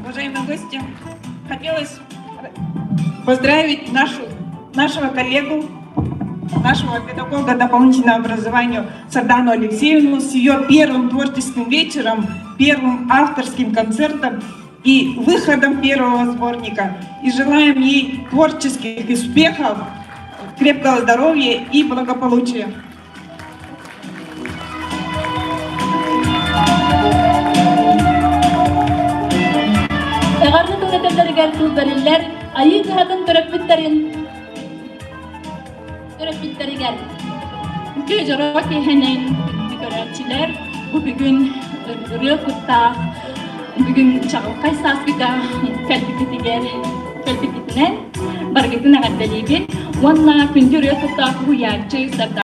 Уважаемые гости, хотелось поздравить нашу, нашего коллегу, нашего педагога дополнительного образования Сардану Алексеевну с ее первым творческим вечером, первым авторским концертом и выходом первого сборника. И желаем ей творческих успехов, крепкого здоровья и благополучия. Эҕэрдэ тыл тыл бэриллэр Айыы кыһатын төрөппүттэрин төрөппүттэригэр Үтүө дьоро киэһэнэн күндү көрөөччүлэр, бу бүгүн ырыа куттаах бүгүн чаҕылхай сааскыга кэлбиккитигэр кэлбиккитинэн барыгытын эҕэрдэлиибин уонна күндү ырыа куттаах уһуйааччы Сардаана.